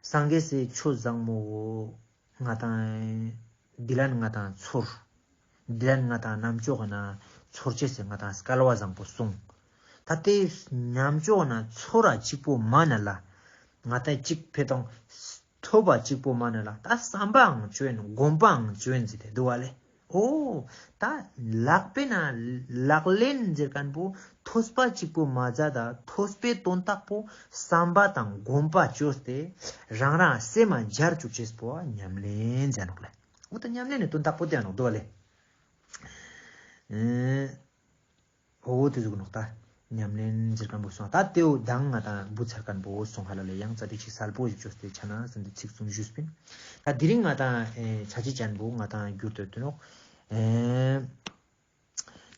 སངས་རྒྱས་སི་ཆོས་བཟང་མོ་བོ་ང་དང་འདི་ལན་ང་དང་ཚོར། འདི་ལན་ང་དང་རྣམ་ཅོག་ན་ཚོར་ཅེས་སི་ང་དང་སྐལ་བ་བཟང་པོ་སོང་། ད་དེ་རྣམ་ཅོག་ན་ཚོར་ར་གཅིག་པོ་མ་ན་ལ། ང་དང་གཅིག་ཕེ་དང་ཐོས་པ་གཅིག་པོ་མ་ན་ལ། ད་བསམ་པའང་བཅོ་ཡིན། སྒོམ་པའང་བཅོ་ཡིན་ཟེར་ཏེ་འདུག་པ་ལེ། ཨོ། ད་ལག་པའི་ན་ལག་ལེན་ཟེར་མཁན་པོ་ཐོས་པ་གཅིག་པོ་མ་ཟད་ད་ཐོས་པའི་དོན་དག་པོ་བསམ་པ་དང་སྒོམ་པ་བཅོས་ཏེ་རང་རང་སེམས་མ་སྦྱར་བཅུག་ཅེས་པོ་ཉམས་ལེན་ཟེར་ནོག་ལེ། ཨོ་ད་ཉམས་ལེན་ནི་དོན་དག་པོ་དེ་ནོག་འདུག་པ་ལེ། ཨེ། ཨོ་དེ་ཟུག་ནོག་ད། ཉམས་ལེན་ཟེར་མཁན་པོ་སོང་། ད་དེའོ་མདང་ང་དང་བུ་ཚར་མཁན་པོ་སོང་ཧ་ལ་ལེ། ཡང་ཙ་པིག་ཅིག་གསལ་པོ་ཞིག་བཅོས་ཏེ་ཆ་ན་ཟེར་ཏེ་ཚིག་གསུམ་ཞུས་པིན། ད་དེ་རིང་ང་དང་ཨེ་ཆ་ཅི་ཅན་པོ་ང་དང་བསྒྱུར་ཏེ་དུ་ནོག། ཨེ་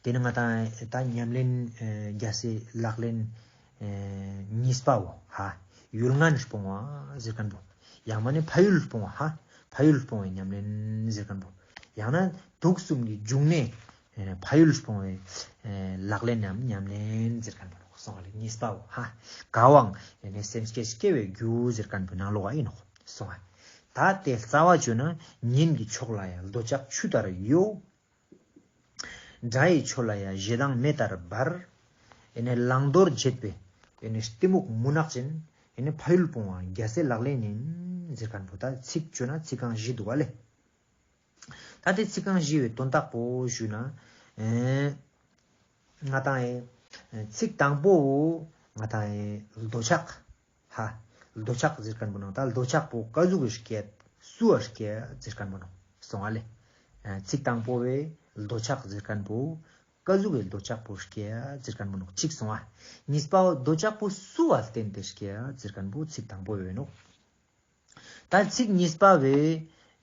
དེ་ནི་ང་དང་ད་ཉམས་ལེན་ཨེ་རྒྱལ་སྲས་ལག་ལེན་ ཨེ་གཉིས་པའོ་ཧ། ཡུལ་ངན་སྤོང་བ་ཟེར་ཁན་པོ། ཡང་མན་ན་ཕ་ཡུལ་སྤོང་བ་ཧ། ཕ་ཡུལ་སྤོང་བའི་ཉམས་ལེན་ཟེར་ཁན་པོ། ཡང་ན་དུག་གསུམ་གྱི་འབྱུང་གནས་ཨེ་ཕ་ཡུལ་སྤོང་བའི་ཨེ་ལག་ལེན་ནམ་ཉམས་ལེན་ཟེར་ཁན་པོ་ནོག་སོང་བ་ལེ། གཉིས་པའོ་ཧ། དགའ་བའང་ཨེ་ནི་སེམས་བསྐྱེད་སྐྱེ་བའི་རྒྱུ་ཟེར་ཁན་པོ་ནང་ལོགས་ཨིན་ནོག་སོང་བ། ད་དེ་རྩ་བ་བཅོས་ན་གཉེན་གྱི་ཕྱོགས་ལ་ཡང་འདོད་ཆགས་ཆུ་ལྟར་གཡོ། དགྲ་ཡི་ཕྱོགས་ལ་ཡང་ཞེ་སྡང་མེ་ལྟར་འབར། ཨེ་ནི་བླང་དོར་བྱེད་པའི་ཨེ་ནི་གཏི་མུག་མུན་ནག་ཅན། ཨེ་ནི་ཕ་ཡུལ་སྤོང་བ་རྒྱལ་སྲས་ལག་ལེན་ཡིན་ཟེར་ཁན་པོ། ད་ཚིག་བཅོས་ན་ཚིག་རྐང་བཞི་དུག་ག་ལེ། ད་དེ་ཚིག་རྐང་བཞི་བོའི་དོན་དག་པོ་ཞུས་ན། ཨེ་ང་དང་ཨེ་ཚིག་དང་པོ་ང་དང་ཨེ་འདོད་ཆགས་ཧ། འདོད་ཆགས་ཟེར་ཁན་པོ་ནང་ད་འདོད་ཆགས་པོ་ཀ་ཟུག་གི་སྐྱེད་སུ་བ་སྐྱེད་ཟེར་ཁན་པོ་ནོག་སོང་བ་ལེ། ཨེ་ཚིག་དང་པོ་བོའི་འདོད་ཆགས་ཟེར་ཁན་པོ་ཀ་ཟུག་གི་འདོད་ཆགས་པོ་སྐྱེད་ཟེར་ཁན་པོ་ནོག་གཅིག་སོང་བ། གཉིས་པའོ་འདོད་ཆགས་པོ་སུ་བ་བརྟེན་ཏེ་སྐྱེད་ཟེར་ཁན་པོ་ཚིག་དང་པོ་བོའི་ནོག་ད་ཚིག་གཉིས་པ་བོའི་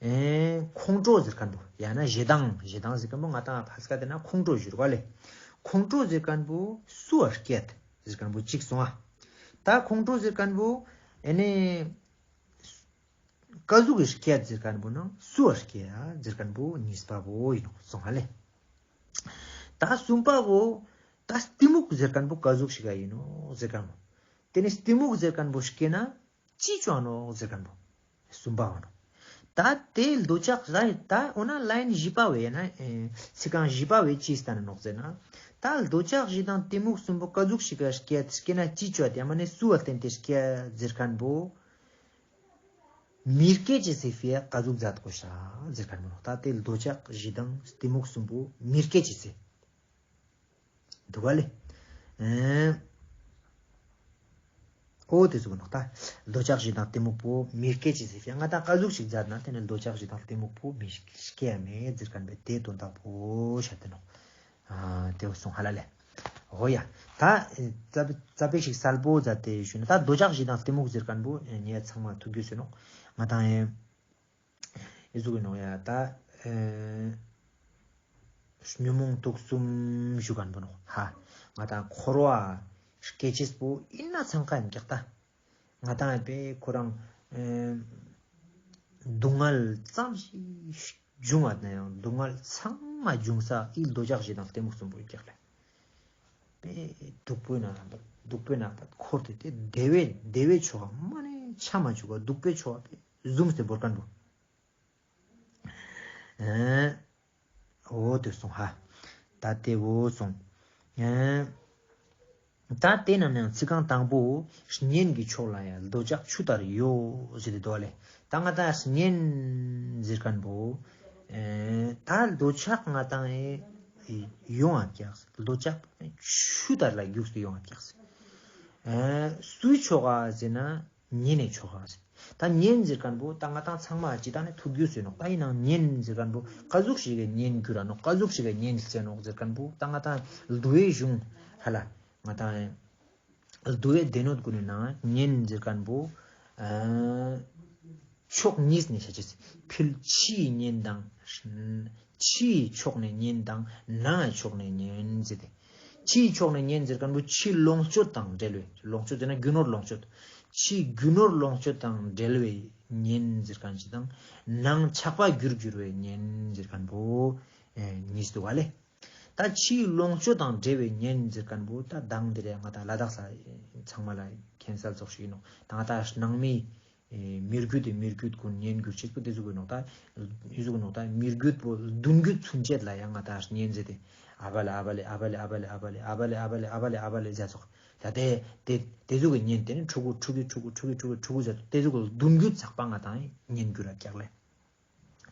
ཨེ་ཁོང་ཁྲོ་ཟེར་ཁན་པོ་ཡང་ན་ཞེ་སྡང་ཞེ་སྡང་ཟེར་ཁན་པོ་ང་དང་ཕ་སྐད་དེ་ན་ཁོང་ཁྲོ་ཞུ་རུག་ག་ལེ། ཁོང་ཁྲོ་ཟེར་ཁན་པོ་སུ་བ་སྐྱེད་ཟེར་ཁན་པོ་གཅིག་སོང་ཨ། ད་ཁོང་ཁྲོ་ཟེར་ཁན་པོ་ཨེ་ནི་ཀ་ཟུག་གི་སྐྱེད་ཟེར་ཁན་པོ་ནང་སུ་བ་སྐྱེད་ཟེར་ཁན་པོ་གཉིས་པ་བོ་ཨིན་ནོག་སོང་ཨ་ལེ། ད་གསུམ་པ་བོ་ད་གཏི་མུག་ཟེར་ཁན་པོ་ཀ་ཟུག་ཞིག་ག་ཨིན་ནོག་ཟེར་ཁན་པོ། དེ་ནི་གཏི་མུག་ཟེར་ཁན་པོ་སྐྱེ་ན་ཅི་ཅོ་ནོག་ཟེར་ཁན་པོ། གསུམ་པ་བོ་ནོག་ད་དེ་འདོད་ཆགས་ལ་ད་འོ་ན་ལའིན་བཞི་པ་བོ་ཡང་ན་ཨེ་ཚིག་རྐང་བཞི་པ་བོ་ཅི་སྟན་ནོག་ཟེར་ན། ད་འདོད་ཆགས་ཞེ་སྡང་གཏི་མུག་གསུམ་པོ་ཀ་ཟུག་ཞིག་ག་སྐྱེ་སྐྱེ་ན་ཅི་ཅོ་ཡང་མན་ན་སུ་བ་བརྟེན་ཏེ་སྐྱེ་ཟེར་ཁན་པོ། མི་སྐྱེ་ཅེས་སི་ཕིའ་ཀ་ཟུག་མཛད་དགོས་ཤ་ཟེར་ཁན་པོ་ནོག་ད་དེ་འདོད་ཆགས་ཞེ་སྡང་གཏི་མུག་གསུམ་པོ་མི་སྐྱེ་ཅེས་སི། དུག་ག་ལེ། ཨེ། འོ་དེ་ཟུག་ནོག་ད། འདོད་ཆགས་ཞེ་སྡང་གཏི་མུག་པོ་མི་སྐྱེ་ཅེས་སི་ཕིའ་ང་དང་ཀ་ཟུག་ཞིག་མཛད་ན་དེ་ནི་འདོད་ཆགས་ཞེ་སྡང་གཏི་མུག་པོ་མི་སྐྱེ་ཡ་མེད་ཟེར་ཁན་པོའི་དེ་དོན་དག་པོ་ཤད་དེ་ནོག་ཨ་དེ་བོ་སོང་ཧ་ལ་ལེ། འོ་ཡ། ད་ཙ་པིག་ཙ་པིག་ཞིག་སལ་པོ་མཛད་དེ་ཞུ་ན་ད་འདོད་ཆགས་ཞེ་སྡང་གཏི་མུག་ཟེར་ཁན་པོ་ངེ་ཚང་མ་ཐུག་གྱུས་ཡོད་ནོག་ང་དང་ཨེ་ཨི་ཟུག་ཨིན་ནོག་ཡ་ད་ཨེ་ཉོན་མོངས་དུག་གསུམ་ཞུ་ཁན་པོ་ནོག་ཧ། ང་དང་འཁོར་བ་སྐྱེ་ཅེས་པོ་ཨིན་ན་ཚང་ཀ་ཨིན་ཀྱག་ད། ང་དང་ཨེ་པེ་ཁོ་རང་ཨེ་སྡུག་བསྔལ་ཙམ་ཞིག་བྱུང་བ་ན་ཡང་སྡུག་བསྔལ་ཚང་མ་བྱུང་ས་ཨི་འདོད་ཆགས་ཞེ་སྡང་གཏི་མུག་གསུམ་པོ་ཨིན་ཀྱག་ལེ། པེ་སྡུག་པོའི་ནང་སྡུག་པོའི་ནང་འཁོར་ཏེ་དེ་བདེ་བའི་བདེ་བའི་ཕྱོགས་མ་ནེ་ཆ་མ་བཅུག་ག་སྡུག་པའི་ཕྱོགས་པེ་ཟུམ་སྟེ་བོར་ཁན་པོ། ཨེ། འོ་དེ་སོང་ཧ། ད་དེ་བོ་སོང་། ཨེ། ད་དེ་ནང་ནས་ཚིག་རྐང་དང་པོ། གཉེན་གྱི་ཕྱོགས་ལ་ཡང་འདོད་ཆགས་ཆུ་ལྟར་གཡོ་ཟེར་ཏེ་འདུག་ལེ། ད་ང་དང་གཉེན་ཟེར་ཁན་པོ། ཨེ། ད་འདོད་ཆགས་ང་དང་ཨེ་ཡོང་ང་ཀྱག་འདོད་ཆགས་ཆུ་ལྟར་ལ་རྒྱུགས་ཏེ་ཡོང་ང་ཀྱག་ཨེ། སུའི་ཕྱོགས་ལ་ཟེར་ན། གཉེན་ནི་ཕྱོགས་ལ་ཟེར། ད་གཉེན་ཟེར་ཁན་པོ་ད་ང་དང་ཚང་མ་ཅི་ད་ནི་ཐུག་གྱུས་ཡོད་ནོག་ད་ཨིན་ནའང་གཉེན་ཟེར་ཁན་པོ་ཀ་ཟུག་ཞིག་གི་གཉེན་གྱུར་ར་ནོག་ཀ་ཟུག་ཞིག་གི་གཉེན་སྐྱེ་ནོག་ཟེར་ཁན་པོ་ད་ང་དང་བསྡུ་བའི་གཞུང་ཧ་ལ་ང་དང་བསྡུ་བའི་སྡེ་སྣོད་ཀུན་ནི་ནང་གཉེན་ཟེར་ཁན་པོ་ཨ་ཕྱོགས་གཉིས་ནས་བཤད་ཅེས། ཕྱི་ཡི་གཉེན་དང་། ཕྱི་ཡི་ཕྱོགས་ནས་གཉེན་དང་ནང་ཕྱོགས་ནས་གཉེན་ཟེར་ཏེ། ཕྱིའི་ཕྱོགས་ནས་གཉེན་ཟེར་ཁན་པོ་ཕྱིའི་ལོངས་སྤྱོད་དང་འབྲེལ་བའི་ལོངས་སྤྱོད་ཟེར་ན་རྒྱུ་ནོར་ལོངས་སྤྱོད། ཕྱིའི་རྒྱུ་ནོར་ལོངས་སྤྱོད་དང་འབྲེལ་བའི་གཉེན་ཟེར་ཁན་ཅིག་དང་ནང་ཆགས་པ་རྒྱུར་གྱུར་བའི་གཉེན་ཟེར་ཁན་པོ་ཨེ་གཉིས་འདུག་ག་ལེ། ད་ཕྱིའི་ལོངས་སྤྱོད་དང་འབྲེལ་བའི་གཉེན་ཟེར་ཁན་པོ་ད་མདང་དེ་རིང་ང་དང་ལ་དྭགས་ས་ཚང་མ་ལ་མཁྱེན་གསལ་ཙོགས་ཤིག་ཨིན་ནོག་ད་ང་དང་ནང་མི་ཨེ་མི་རྒྱུད་དེ་མི་རྒྱུད་ཀུན་གཉེན་གྱུར་ཅེས་པོ་དེ་ཟུག་གི་ནོག་ད། ཨི་ཟུག་གི་ནོག་ད་མི་རྒྱུད་པོ་བདུན་རྒྱུད་ཚུན་ཆད་ལ་ཡང་ང་དང་གཉེན་ཟེར་ཏེ། ཨ་བ་ལེ་ཨ་བ་ལེ་ཨ་བ་ལེ་ཨ་བ་ལེ་ཟེར་ཙོགས། ད་དེ་དེ་དེ་ཟུག་གི་གཉེན་དེ་ནི་ཕྲུ་གུ་ཕྲུ་གུའི་ཕྲུ་གུ་ཕྲུ་གུའི་ཕྲུ་གུ་ཕྲུ་གུ་ཟེར་དེ་ཟུག་གི་བདུན་རྒྱུད་ཚག་པ་ང་དང་གཉེན་གྱུར་ར་ཀྱག་ལེ།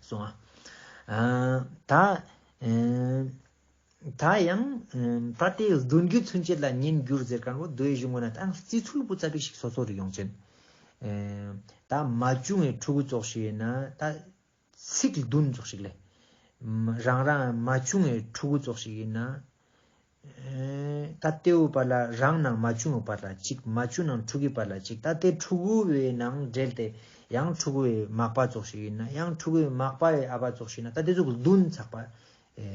སོང་ཨ། ད་ཨེ། ད་ཡང་ཨེ་ད་དེ་བདུན་རྒྱུད་ཚུན་ཆད་ལ་གཉེན་གྱུར་ཟེར་ཁན་བོ་དུ་བའི་གཞུང་ངོ་ན་ད་རྩི་ཚུལ་བུ་ཙ་པིག་ཞིག་སོ་སོ་རུ་ཡོང་ཅན། ཨེ་ད་མ་བྱུང་བའི་ཕྲུ་གུ་ཙོགས་ཤིག་ཡིན་ན་ད་ཚིག་བདུན་ཙོགས་ཤིག་ལེ། མ་རང་རང་མ་བྱུང་བའི་ཕྲུ་གུ་ཙོགས་ཤིག་ཡིན་ན། ཨེ་ད་དེའུ་བར་ལ་རང་ནང་མ་བྱུང་བའི་བར་ལ་གཅིག་མ་བྱུང་ནང་ཕྲུ་གུའི་བར་ལ་གཅིག་ད་དེ་ཕྲུ་གུ་བའི་ནང་འབྲེལ་ཏེ་ཡང་ཕྲུ་གུ་བའི་མག་པ་ཙོགས་ཤིག་ཡིན་ན་ཡང་ཕྲུ་གུ་བའི་མག་པ་བའི་ཨ་བ་ཙོགས་ཤིག་ཡིན་ན་ད་དེ་ཟུག་བདུན་ཚག་པ། ཨེ་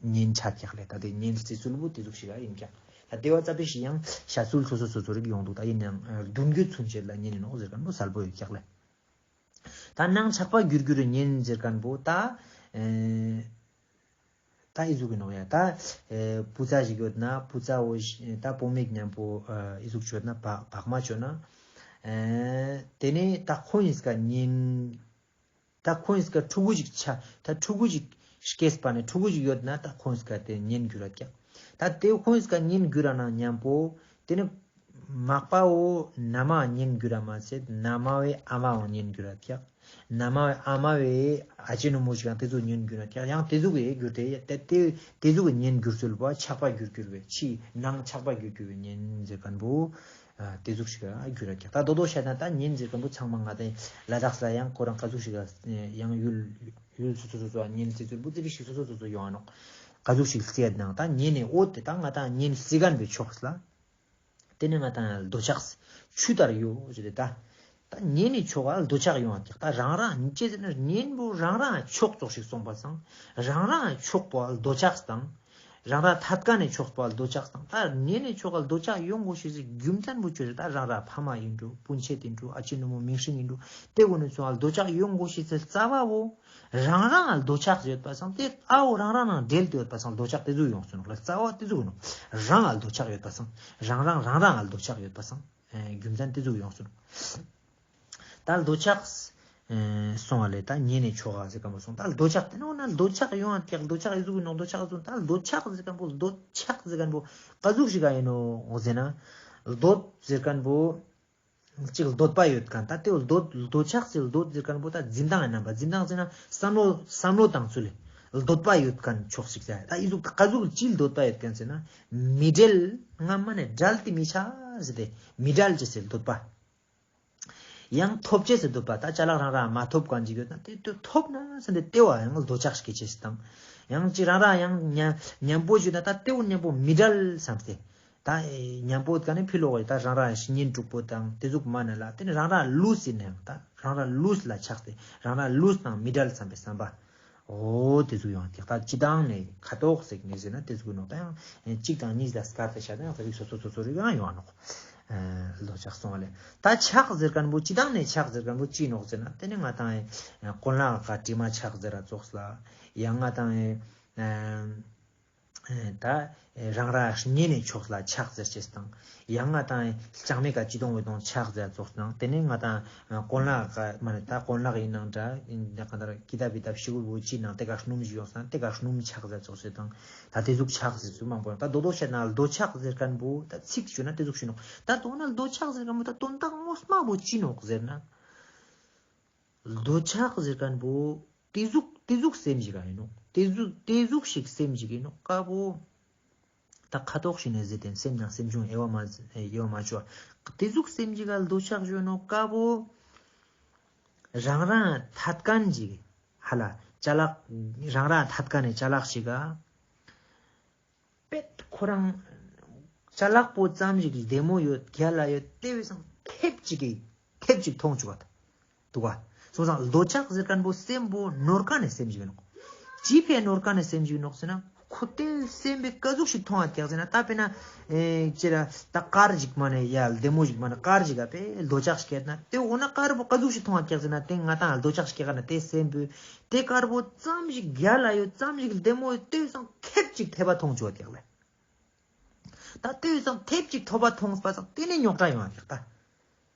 གཉེན་ཆ་ཀྱག་ལེ། ད་དེ་གཉེན་རྩི་ཚུལ་བོ་དེ་ཟུག་ཞིག་ཨ་ཡིན་ཀྱག་ད་དེ་བ་ཙ་པིག་ཞིག་ཡང་བཤད་ཚུལ་སོ་སོ་སོ་སོ་རིག་ཡོང་འདུག་ད་ཡིན་ནའང་ཨ་མདུན་སྐྱོད་ཚུན་ཆད་ལ་ཉན་ནི་ནོག་ཟེར་མཁན་པོ་གསལ་པོ་ཡོད་ཀྱག་ལེ། ད་ནང་ཆགས་པ་རྒྱུར་གྱུར་ཉན་ཟེར་མཁན་པོ་ད་ཨེ་ད་ཨི་ཟུག་གི་ནོག་ཡ། ད་ཨེ་བུ་ཚ་ཞིག་ཡོད་ན་བུ་ཚ་བོ་ཞིག་ད་བུ་མོ་ཞིག་མཉམ་པོ་ཨེ་ཨི་ཟུག་ཅོ་ན་བག་བག་མ་ཅོ་ན་ཨེ་དེ་ནས་ད་ཁོ་ཡིན་སྐ་ཉན། ད་ཁོ་ཡིན་སྐ་ཕྲུ་གུ་ཞིག་ཆ་ད་ཕྲུ་གུ་ཞིག་སྐྱེས་པ་ནས་ཕྲུ་གུ་ཞིག་ཡོད་ན་ད་ཁོ་ཡིན་སྐ་དེ་ཉན་རྒྱུ་ར་ཀྱག་ད་དེ་ཁོ་ཡིན་སྐ་ཉན་རྒྱུ་ར་ན་མཉམ་པོ་དེ་ནི་མག་པ་བོ་ན་མ་ཉན་རྒྱུ་ར་མ་ཚད་ན་མ་བའི་ཨ་མ་བོ་ཉན་རྒྱུ་ར་ཀྱག་ན་མ་བའི་ཨ་མ་བའི་ཨ་ཅེ་ནུ་མོ་ཞིག་ཡང་དེ་ཚོ་ཉན་རྒྱུ་ར་ཀྱག་ཡང་དེ་ཚོ་གི་རྒྱུ་དེ་དེ་དེ་ཚོ་གི་ཉན་རྒྱུ་ཚུལ་བ་ཆགས་པ་རྒྱུར་གྱུར་བའི་ཕྱི་ནང་ཆགས་པ་རྒྱུར་གྱུར་བའི་ཉན་ཟེར་མཁན་པོ། ཨ་དེ་ཟུག་ཞིག་ཨ་རྒྱུ་ར་ཀྱག་ད་དོ་དོ་ཤད་ན་ད་ཉན་ཟེར་མཁན་པོ་ཚང་མ་ང་ད་ལ་དྭགས་ལ་ཡང་ཁོ་རང་ག་ཟུག་ཞིག་ཨ་ཡང་ཡུལ་ཡུལ་སོ་སོ་སོ་སོ་ཉན་ཟེར་ཚུལ་པོ་ཙི་པིག་ཞིག་སོ་སོ་སོ་སོ་ཡོང་ང་ནོག་ག་ཟུག་ཞིག་ཟེར་ནང་ད་ཉན་ནས་འོ་དེ་ད་ང་ད་ཉན་སྲིད་མཁན་པའི་ཕྱོགས་ལ་དེ་ནས་ང་ད་འདོད་ཆགས་ཆུ་ལྟར་གཡོ་ཟེར་ཏེ་ད་ད་ཉན་ནས་ཆོག་ག་འདོད་ཆགས་ཡོང་བ་ཀྱག་ད་རང་རང་ཉན་ཅེས་ཟེར་ན་ཉན་པོ་རང་རང་ཆོག་ཙོགས་ཤིག་སོང་པ་སང་རང་རང་ཆོག་པོ་འདོད་ཆགས་དང་། རང་ར་ཐད་ཀ་ནས་ཆོག་པ་འདོད་ཆགས་དང་ད་ཉན་ནས་ཆོག་ག་འདོད་ཆགས་ཡོང་དགོས་ཤེས་སི་རྒྱུ་མཚན་པོ་ཅི་རེད། ད་རང་ར་ཕ་མ་ཡིན་འགྲོ་སྤུན་མཆེད་ཡིན་འགྲོ་ཨ་ཅེ་ནུ་མོ་མིང་སྲིང་ཡིན་འགྲོ་དེ་གུན་ནས་ཚོ་འདོད་ཆགས་ཡོང་དགོས་ཤེས་སི་རྩ་བ་བོ་རང་རང་འདོད་ཆགས་ཡོད་པ་སང་དེ་ཨ་བོ་རང་རང་ནང་འབྲེལ་ཏེ་ཡོད་པ་སང་འདོད་ཆགས་དེ་ཟུག་ཡོང་སོང་ལ་རྩ་བ་དེ་ཟུག་ཡིན་ནོག་རང་ལ་འདོད་ཆགས་ཡོད་པ་སང་རང་རང་རང་རང་ལ་འདོད་ཆགས་ཡོད་པ་སང་རྒྱུ་མཚན་དེ་ཟུག་ཡོང་སོང་། ད་འདོད་ཆགས་ཨེ་སོང་བ་ལས་ད་ཉན་ནས་ཆོག་ག་ཟེར་མཁན་པོ་སོང་། ད་འདོད་ཆགས་དེ་ནོ་ན་འདོད་ཆགས་ཡོང་བ་ཀྱག་འདོད་ཆགས་ཡི་ཟུག་ཡིན་ནོག་འདོད་ཆགས་ཟུག་ད་འདོད་ཆགས་ཟེར་མཁན་པོ་འདོད་ཆགས་ཟེར་མཁན་པོ་ག་ཟུག་ཞིག་ག་ཡིན་ནོག་ཟེར་ན། འདོད་ཟེར་མཁན་པོ་གཅིག་འདོད་པ་ཡོད་མཁན་ད་དེ་འདོད་འདོད་ཆགས་ཟེར་འདོད་ཟེར་མཁན་པོ་ད་འཛིན་སྟངས་ཡིན་ནམ་པ་འཛིན་སྟངས་ཟེར་ན་བསམ་བློ་བསམ་བློ་བཏང་ཚུལ་ལས་འདོད་པ་ཡོད་མཁན་ཕྱོགས་ཤིག་ཟེར། ད་ཡི་ཟུག་ག་ཟུག་ཅི་འདོད་པ་ཡོད་མཁན་ཟེར་ན་མི་འབྲལ་ང་མ་ནས་འབྲལ་ཏེ་མི་ཆ་ཟེར་ཏེ་མི་འབྲལ་ཅེས་ཟེར་འདོད་པ། ཡང་ཐོབ་ཅེས་སི་འདོད་པ་ད་ཅ་ལག་རང་རང་མ་ཐོབ་མཁན་ཅིག་ཡོད་ན་དེ་དེ་ཐོབ་ན་ཟེར་ཏེ་དེ་བོ་ཡང་འདོད་ཆགས་སྐྱེ་ཅེས་དང་། ཡང་ཅིག་རང་རང་ཡང་མཉམ་མཉམ་པོ་ཞིག་ཡོད་ན་ད་དེ་བོ་མཉམ་པོ་མི་འབྲལ་བསམ་སྟེ། ད་མཉམ་པོ་ག་ནས་ཕི་ལོག་ཡོད་ད་རང་རང་གཉེན་དྲུག་པོ་དང་དེ་ཟུག་མ་ན་ལ་དེ་ནི་རང་རང་ལུས་ཟེར་ན་ཡང་ད་རང་རང་ལུས་ལ་ཆགས་ཏེ་རང་རང་ལུས་དང་མི་འབྲལ་བསམ་པའི་བསམ་པ། འོ་དེ་ཟུག་ཡོང་ཏེ་ད་སྤྱི་བཏང་ནས་ཁ་དོག་ཟེར་ནས་ཟེར་ན་དེ་ཟུག་ནོག་ད་ཡང་གཅིག་དང་གཉིས་ལ་སྐར་ཏེ་ཤ་ད་ཡང་ས་རིགས་སོ་སོ་སོ་སོ་རིགས་ཡང་ཡོང་ནོག་འདོད་ཆགས་སོང་བ་ལས་ད་ཆགས་ཟེར་མཁན་པོ་སྤྱི་བཏང་ནས་ཆགས་ཟེར་མཁན་པོ་ཅི་ནོག་ཟེར་ན་དེ་ནི་ང་དང་གོན་ལག་ག་དྲི་མ་ཆགས་ཟེར་ར་ཙོགས་ལ་ཡང་ང་དང་ད་རང་ར་གཉེན་ནས་ཕྱོགས་ལ་ཆགས་ཟེར་ཅེས་དང་། ཡང་ང་དང་ལྕང་མའི་ཀ་ཅི་གཏོང་བའི་གཏོང་ཆགས་ཟེར་ཙོགས་དང་། དེ་ནས་ང་དང་གོན་ལག་ག་མ་ནི་ད་གོན་ལག་ཡིན་ནང་འདྲ་ཡིན་ད་ག་འདྲ་ཀི་ཏ་བི་ཏ་ཤི་གུ་བོ་ཅི་ནང་དེ་ག་སྣུམ་ཞིག་ཡོང་སང་དེ་ག་སྣུམ་ཆགས་ཟེར་ཙོགས་ཟེར་དང་། ད་དེ་ཟུག་ཆགས་ཟེར་ཚུལ་མང་པོ་ཡོང་། ད་དོ་དོ་བཤད་ན་འདོད་ཆགས་ཟེར་མཁན་པོ་ད་ཚིག་ཞུ་ན་དེ་ཟུག་ཞུ་ནོག་ད་དོ་ན་འདོད་ཆགས་ཟེར་མཁན་པོ་ད་དོན་དག་ངོ་མ་བོ་ཅི་ནོག་ཟེར་ན། འདོད་ཆགས་ཟེར་མཁན་པོ་དེ་ཟུག་དེ་ཟུག་སེམས་ཞིག་ག་ཡིན་ནོག་དེ་ཟུག་དེ་ཟུག་ཞིག་སེམས་ཞིག་ཡིན་ནོག་ཀ་བོ། ད་ཁ་དོག་ཞིག་ནས་ཟེར་ཏེ་སེམས་དང་སེམས་བྱུང་དབྱེ་བ་མ་དབྱེ་བ་མ་བཅོ་བ། དེ་ཟུག་སེམས་ཞིག་ག་འདོད་ཆགས་ཞུ་ནོག་ཀ་བོ། རང་རང་ཐད་མཁན་ཞིག་ཧ་ལ་ཅ་ལག་རང་རང་ཐད་མཁན་ནས་ཅ་ལག་ཞིག་ག་དཔེ་ཁོ་རང་ཅ་ལག་པོ་ཙམ་ཞིག་ལྡེ་མོ་ཡོད་རྒྱལ་ལ་ཡོད་དེ་བས་སང་ཐེབས་ཅིག་གི་ཐེབས་ཅིག་མཐོང་བཅུག་པ་འདུག་ག་སོང་ཙང་འདོད་ཆགས་ཟེར་མཁན་པོ་སེམས་པོ་ནོར་མཁན་ནས་སེམས་ཞིག་ཡིན་ནོག་ཅི་ཕིའ་ནོར་མཁན་ནས་སེམས་ཞིག་ཡིན་ནོག་ཟེར་ན་ཁོ་དེ་སེམས་པའི་ཀ་ཟུག་ཞིག་མཐོང་བ་ཀྱག་ཟེར་ན་ད་དཔེར་ན་ཨེ་ཅི་ར་ད་དཀར་ཞིག་མ་ནས་ཡ་ལྡེ་མོ་ཞིག་མ་ནས་དཀར་ཞིག་ག་དཔེ་འདོད་ཆགས་སྐྱེས་ན་དེ་འོ་ན་དཀར་པོ་ཀ་ཟུག་ཞིག་མཐོང་བ་ཀྱག་ཟེར་ན་དེ་ང་དང་འདོད་ཆགས་སྐྱེས་ག་ན་དེ་སེམས་པོ་དེ་དཀར་པོ་ཙམ་ཞིག་རྒྱལ་ལ་ཡོད་ཙམ་ཞིག་ལྡེ་མོ་ཡོད་དེ་བས་སང་ཐེབས་ཅིག་ཐེབས་པ་མཐོང་བཅུག་པ་ཀྱག་ལེ། ད་ལྟོས་སང་ཐེབས་ཅིག་ཐོབ་པ་མཐོང་པ་སང་དེ་ནས་རྙོག་དྲ་ཡོང་བ་ཀྱག་ད།